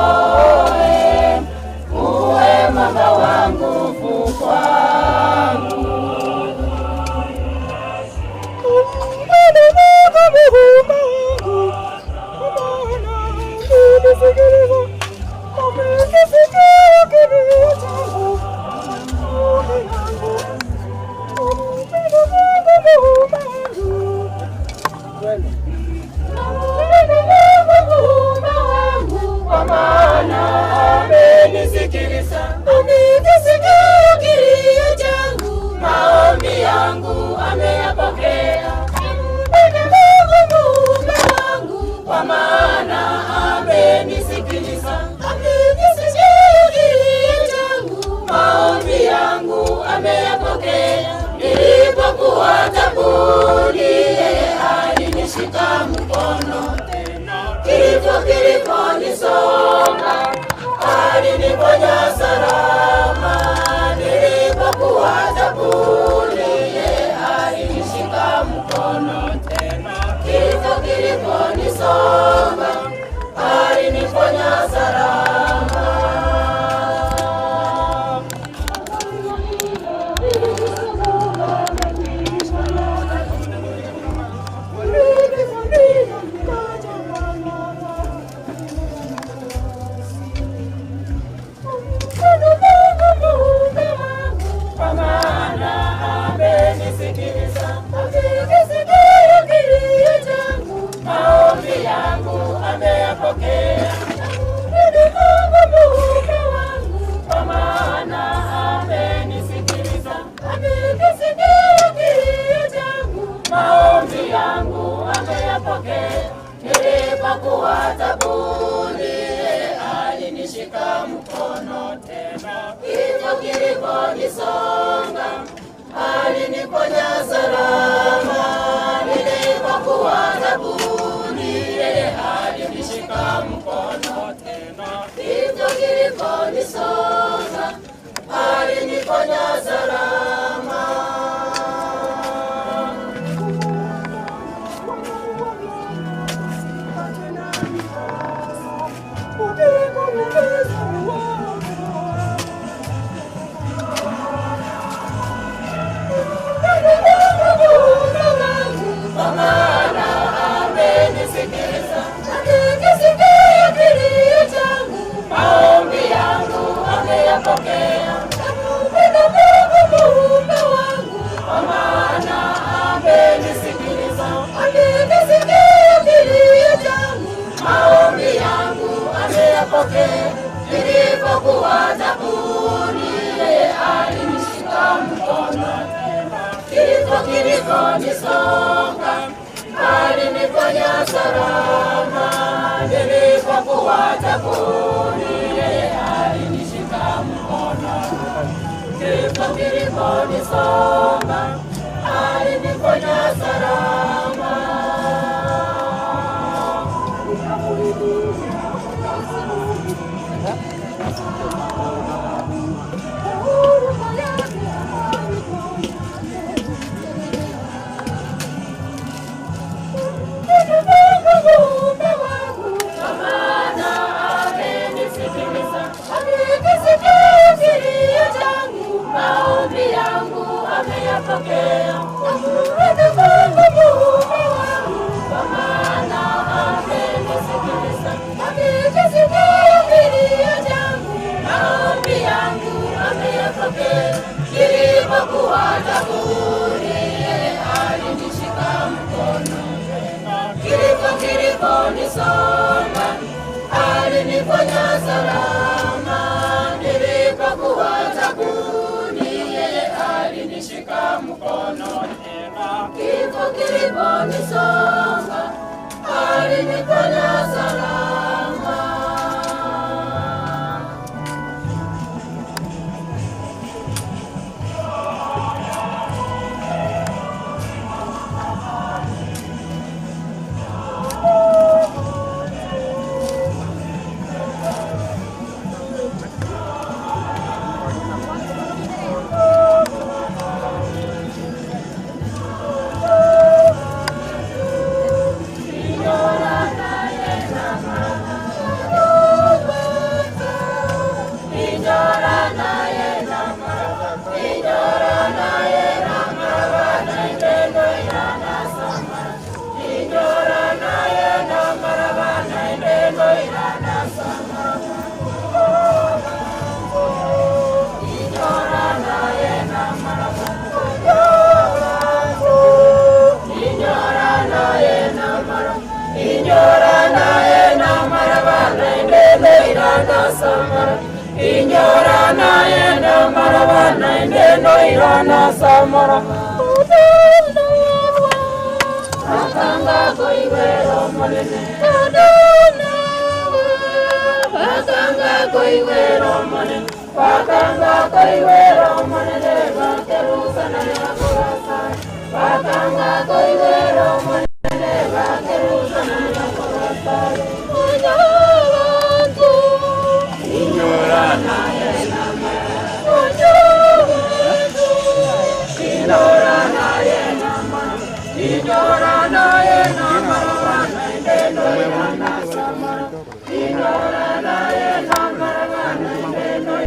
Uniokoe, uwe mwamba wa nguvu kwangu. Kwa maana amenisikiliza, amekisikia kilio changu, maombi yangu ameyapokea. Mpenda Mungu muumba wangu, kwa maana amenisikiliza, amekisikia kilio changu, maombi yangu ameyapokea. Nilipokuwa taabuni, yeye alinishika mkono. Kifo kiliponisonga, aliniponya salama. Nilipokuwa taabuni, yeye alinishika mkono tena. Kifo kiliponisonga, aliniponya salama. Kwa maana amenisikiliza, amekisikia kilio changu, maombi yangu ameyapokea. Mpende Mungu muumba wangu, kwa maana amenisikiliza, amekisikia kilio changu, maombi yangu ameyapokea. Nilipokuwa taabuni, yeye alinishika mkono tena. Kifo kiliponisonga, aliniponya salama. Nilipokuwa taabuni, yeye alinishika mkono tena. Kifo kiliponisonga, aliniponya salama. Kwa maana amenisikiliza, amekisikia kilio changu, maombi yangu ameyapokea. Nampenda Mungu muumba wangu, kwa maana amenisikiliza, amekisikia kilio changu, maombi yangu ameyapokea. Nilipokuwa taabuni, yeye alinishika mkono. Kifo kiliponisonga, aliniponya salama. Nilipokuwa taabuni, yeye alinishika mkono. Kifo kiliponisonga, aliniponya salama. Kwa maana amenisikiliza, amekisikia kilio changu, maombi yangu ameyapokea. Nampenda Mungu muumba wangu, kwa maana amenisikiliza, amekisikia kilio changu, maombi yangu ameyapokea. Nilipokuwa taabuni, yeye alinishika mkono. Kifo kiliponisonga, aliniponya salama. Nilipokuwa taabuni, yeye alinishika mkono tena. Kifo kiliponisonga, aliniponya salama. Inyora naye namaraba naende noirana samara. Inyora naye namaraba naende noirana samara. Bakanga koiwero monene. Bakanga koiwero monene. Bakanga koiwero monene. Bakerusana yakorasa. Bakanga koiwero monene. Bakerusana yakorasa. Onyabantu. Inyora naye namara. Onyabantu. Inyora naye namara. Inyora naye namara. Naende noirana samara. Inyora naye namara. Naende noirana.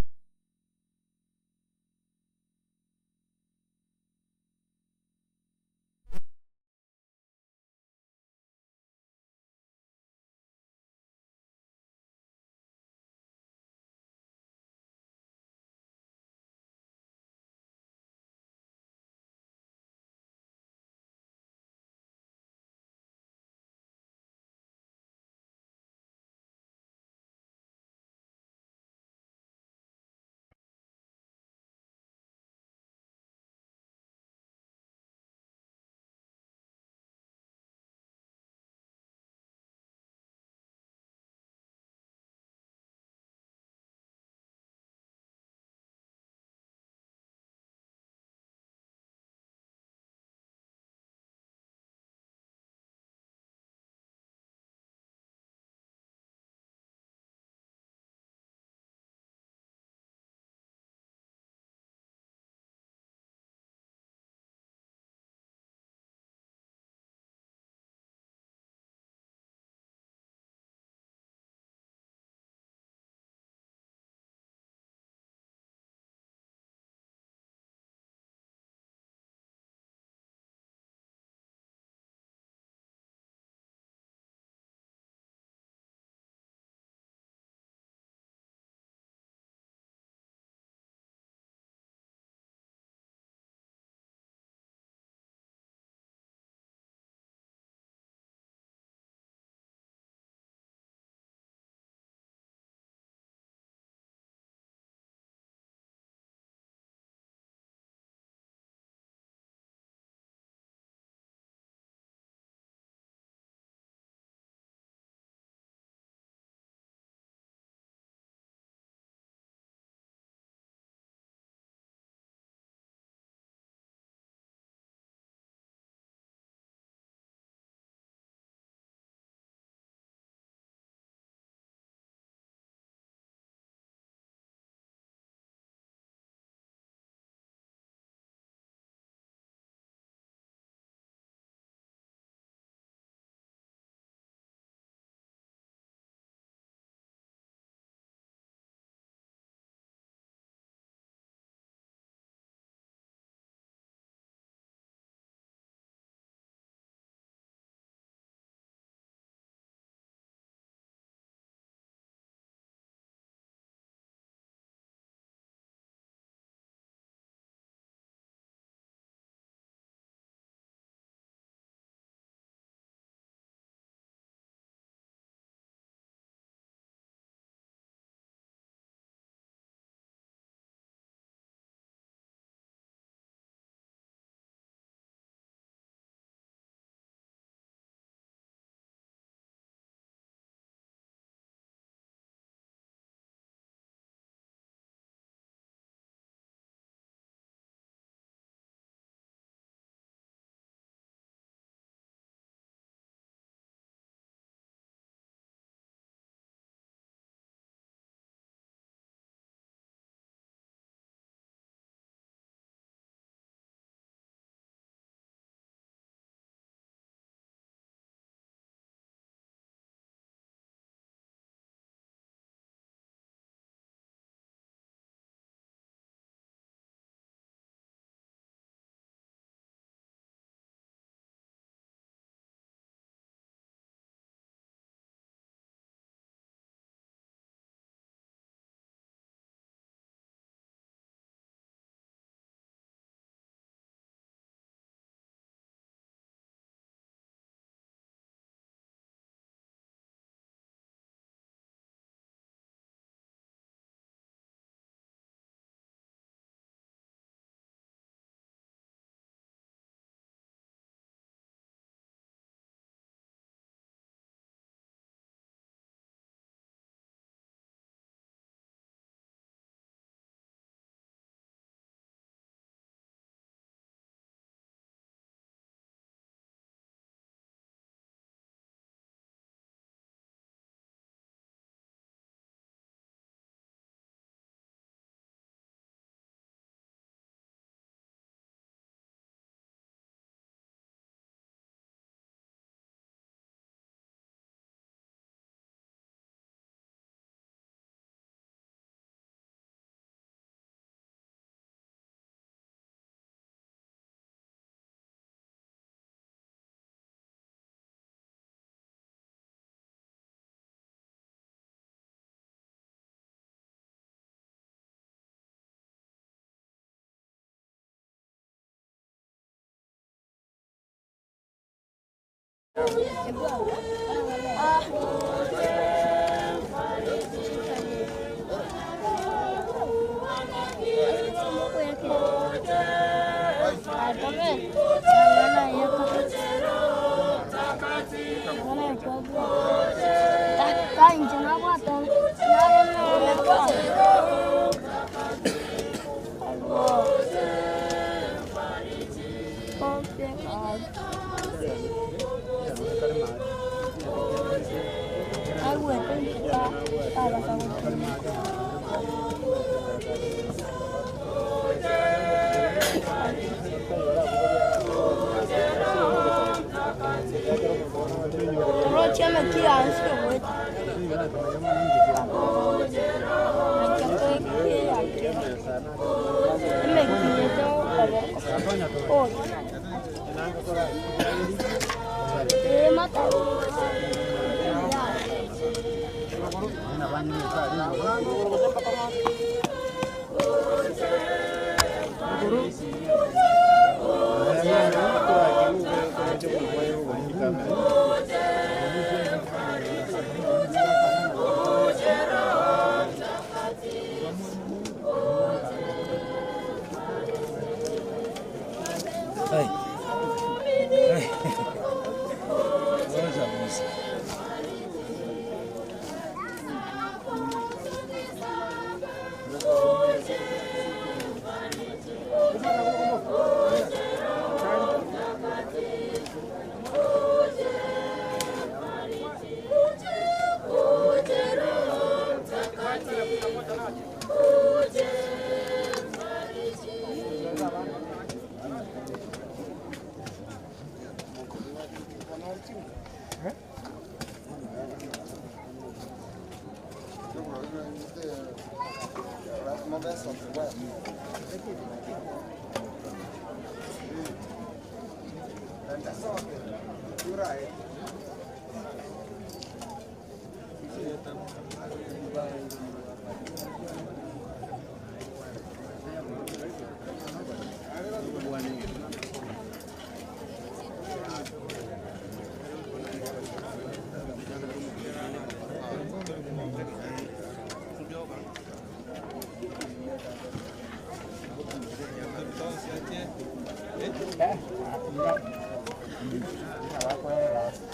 Thank you.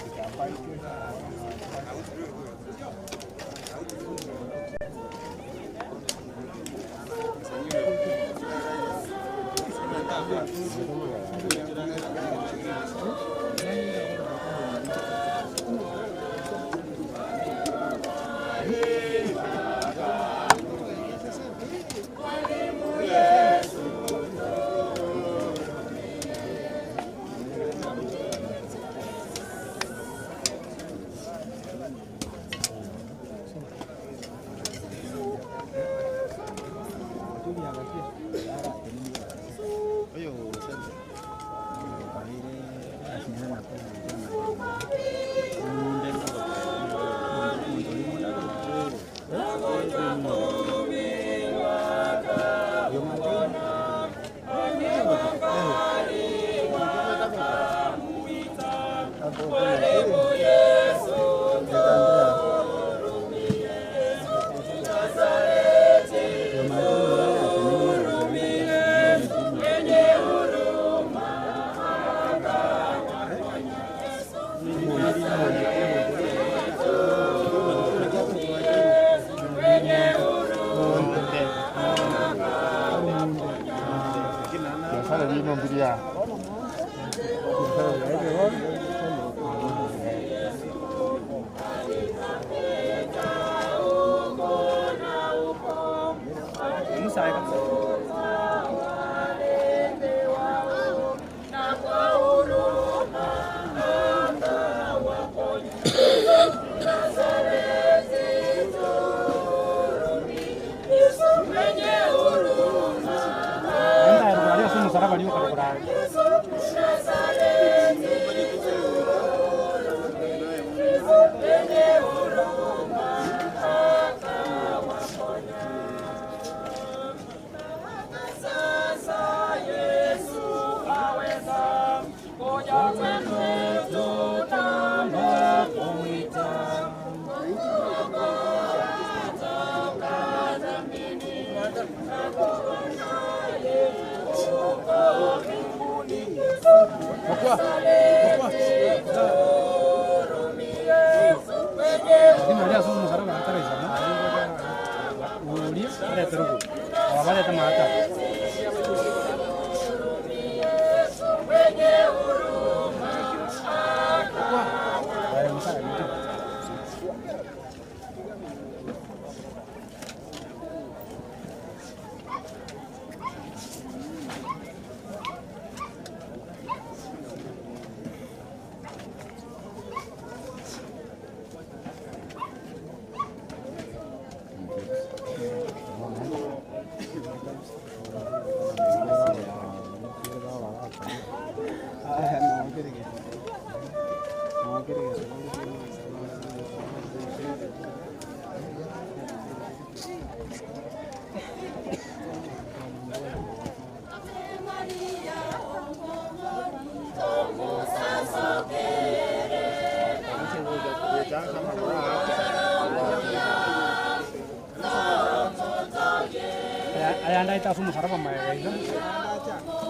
Ayanda ita ase omosalaba maega iga.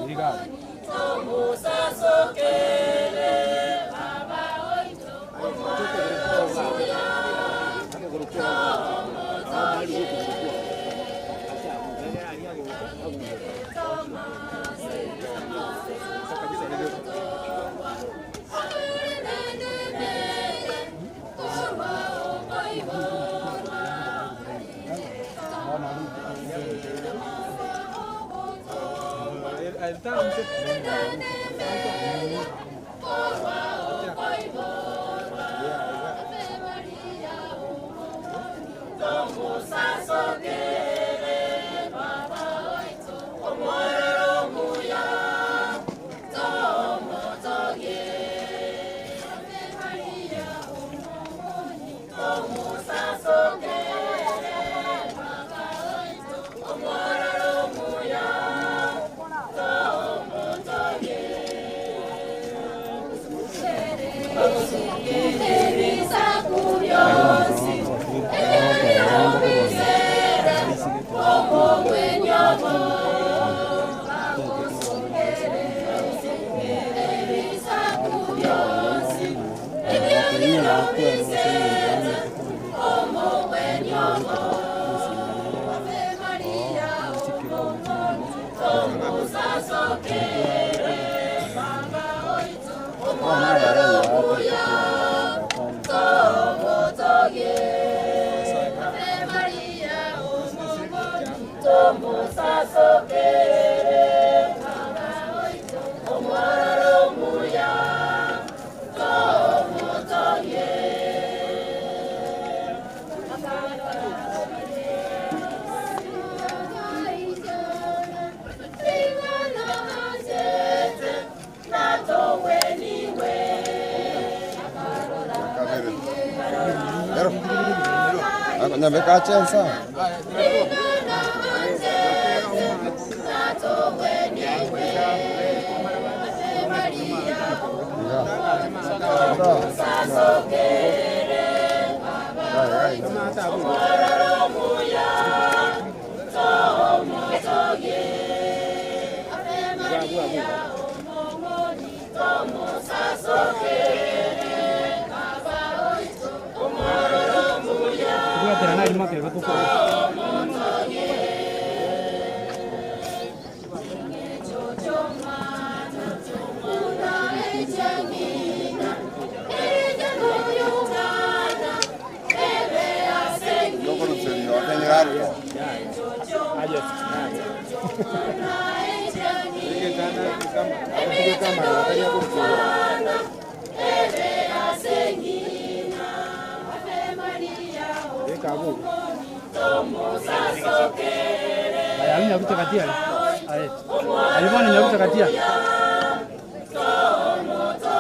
Iriga. Nyameka chensa. Aya, nyaruta katia. Aye. Aye bwana nyaruta katia.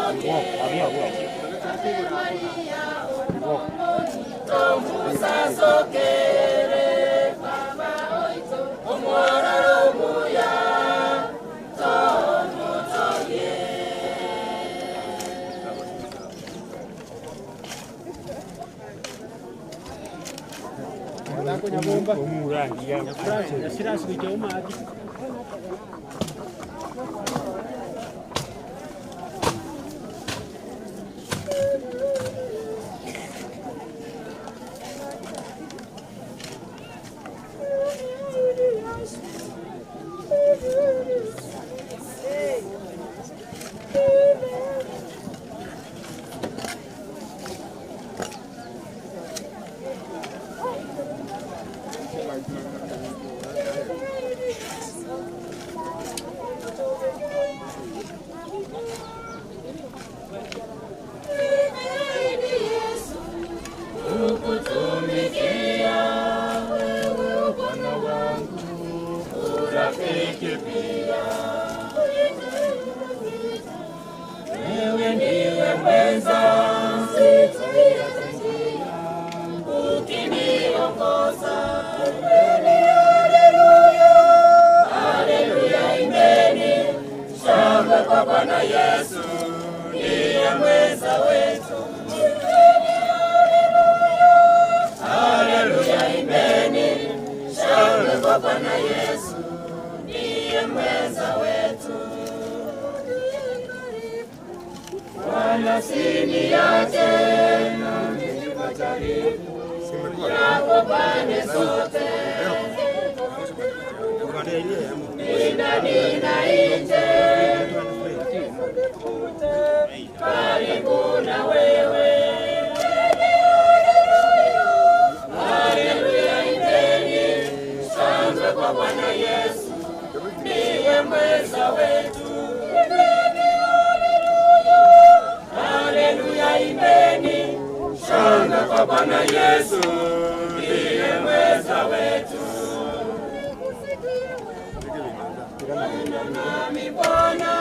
Abo, abo, abo. Yesu ndiye mweza wetu. Haleluya, imbeni shangwe kwa Bwana Yesu ndiye mweza wetu. Wala usiniache nami nijaribu yako pande zote, ni ndani na nje, karibu na wewe. Haleluya, imbeni shangwe kwa Bwana Yesu ndiye mweza wetu. Haleluya, imbeni shangwe kwa Bwana Yesu ndiye mweza wetu. Nami Bwana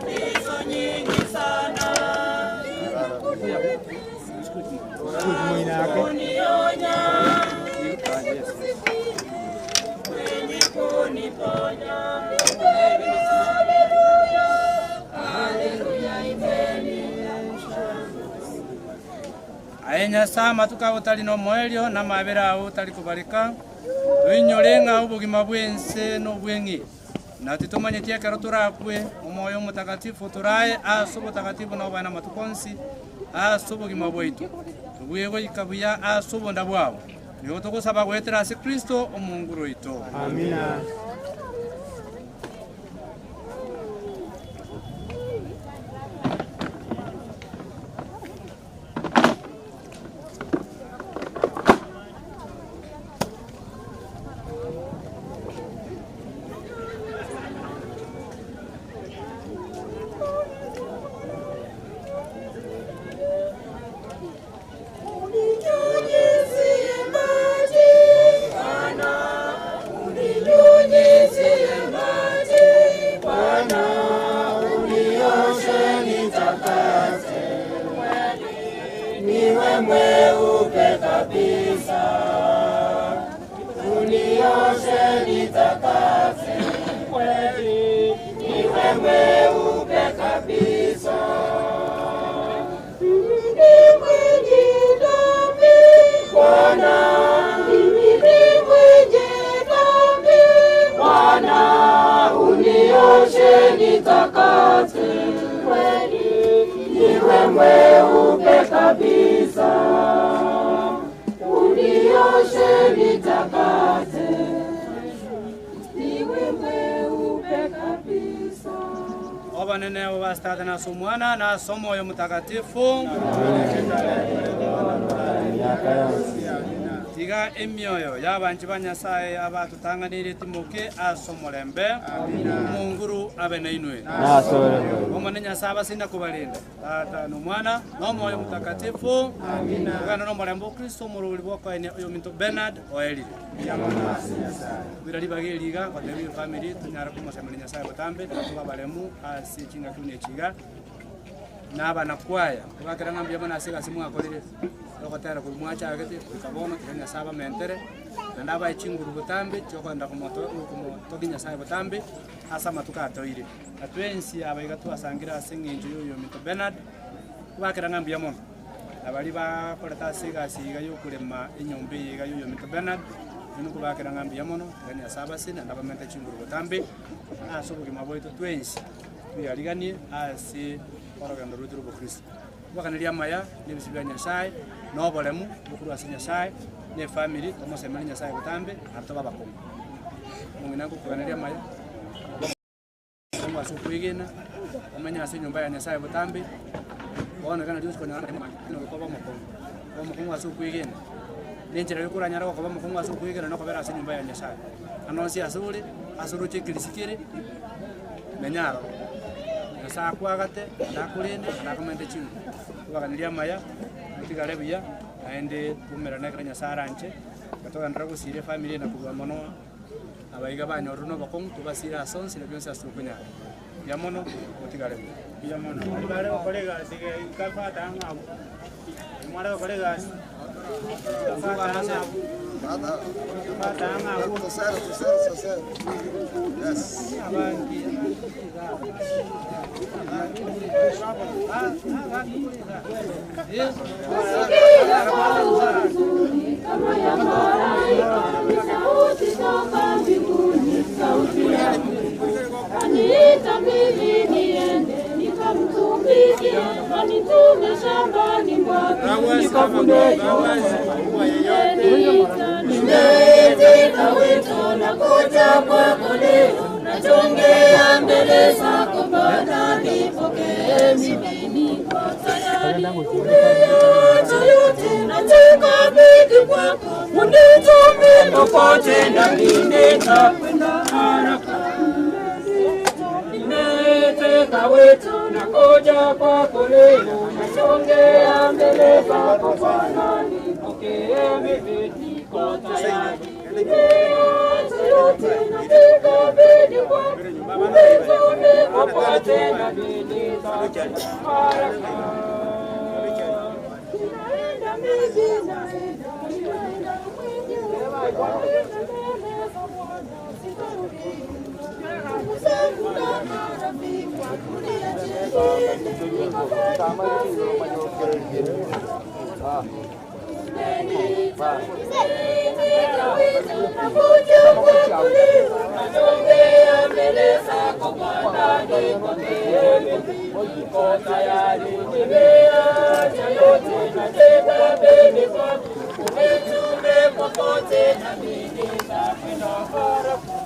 ndizo nyingi sana kunionya mwenye kuniponya. Haleluya, imbeni Aye Nyasaye amatuko ao tari nomoerio, na amabera ao tari kobareka, toinyore ng'a obogima bw'ense nobw'eng'e, na titomanyeti ekero torakwe. Omoyo Omotakatifu torae ase obotakatifu na oboene amatuko onsi ase obogima bwaito, tobue goika buya ase obonda bwao. Nigo togosaba goetera ase Kristo Omonguru oito. Amina. Uninyunyizie maji Bwana, uninyunyizie maji Bwana, unioshe nitakase, niwe mweupe kabisa. Unioshe nitakase, kweli niwe mweupe kabisa. Mimi ni mwenye dhambi, Bwana, mimi ni mwenye dhambi, Bwana, unioshe nitakase, kweli niwe mweupe kabisa. Unioshe nitakase, niwe mweupe kabisa. Obanene obastate nase Omwana nase Omoyo Omotakatifu. Tiga emioyo y'abanchi ba Nyasaye abatotang'aneire timoke ase omorembe, Omonguru abe nainwe. Nase orembe. Omone Nyasaye abasinde kobarenda, Tata na Omwana na Omoyo Omotakatifu. Togende nomorembe o Kristo omorori bw'okoenia oyominto Bernard oerire. Bwira ribaga eri iga ngotebi efamiri tonyare komosemeria Nyasaye botambe, tobe abaremu ase chingaki buna echi iga. Na abanakwaya, tobakera ng'a mbuya mono ase egasi mwakorire, ogotera korwa mwachagete goika bono, tiga Nyasaye abamentere, naende abae chinguru botambe chiokogenda komoto komotogia Nyasaye botambe ase amatuko atoire. Na twensi aba iga twasangire ase eng'encho ya oyominto Bernard, tobakera ng'a mbuya mono. Na baria bakorete ase egasi iga ya okorema enyomba eye iga ya oyominto Bernard, intwe nokobakera ng'a mbuya mono, tiga Nyasaye abasene naende abamente chinguru botambe ase obogima bwaito twensi, tweyariganie ase orogendo rwaito rw'obokristo. Tobakanerie amaya na ebisio bia Nyasaye, na oboremu bokorwa ase Nyasaye, na efamiri, tomosemerie Nyasaye botambe, naende tobe abakong'u. Omong'ina ngokoganeria amaya, obe omokong'u ase okwegena, omenye ase enyomba ya Nyasaye botambe, bono iga nario ochi konyora amaremo amange, lakini okoba omokong'u, obe omokong'u ase okwegena, na enchera yoka oranyare gokoba omokong'u ase okwegena nokobera ase enyomba ya Nyasaye. Ande onsi ase ore, ase oroche ekerisi kere, menya aroro. Nyasae akwagate, naende akorende, naende akomente chinguru. Tobaganerie amaya, motigare buya, naende toumerane ekero Nyasae aranche, ekero togenderere gosira efamiri eye na kobua mono abaiga banyorire na obokong'u, tobasire ase onsi na bionsi ase tokonyara. Mbuya mono, motigare buya. Buya mono. Bari bare gokora egasi ikafata ng'abu. Mware gokora egasi. Ikafata ng'abu. Ikafata ng'abu. Sikia sauti nzuri kama ya malaika, ni sauti toka mbinguni, sauti ya Mungu. Aniita mimi niende nikamtumikie, anitume shambani mwake nikavune Nimeitika, nimeitika wito na kuja kwako leo, nachongea mbele zako Bwana, nipokee mimi niko tayari. Umeacha yote najikabidhi kwako, unitume popote nami nitakwenda haraka. Nimeteka wito na kuja kwako leo, nasongea mbele zako Bwana, nipokee mimi niko tayari. Nimeacha yote najikabidhi kwako, unitume popote nami nitakwenda haraka. Ninaenda mimi, naenda, ninaenda mwenyewe, naenda mbele za Bwana, sitarudi nyuma. Ndugu zangu na marafiki, niachieni, nikafanye kazi ya Nimeitika wito na kuja kwako leo, nasongea mbele zako Bwana, nipokee mimi niko tayari. Nimeacha yote najikabidhi kwako, unitume popote nami nitakwenda haraka.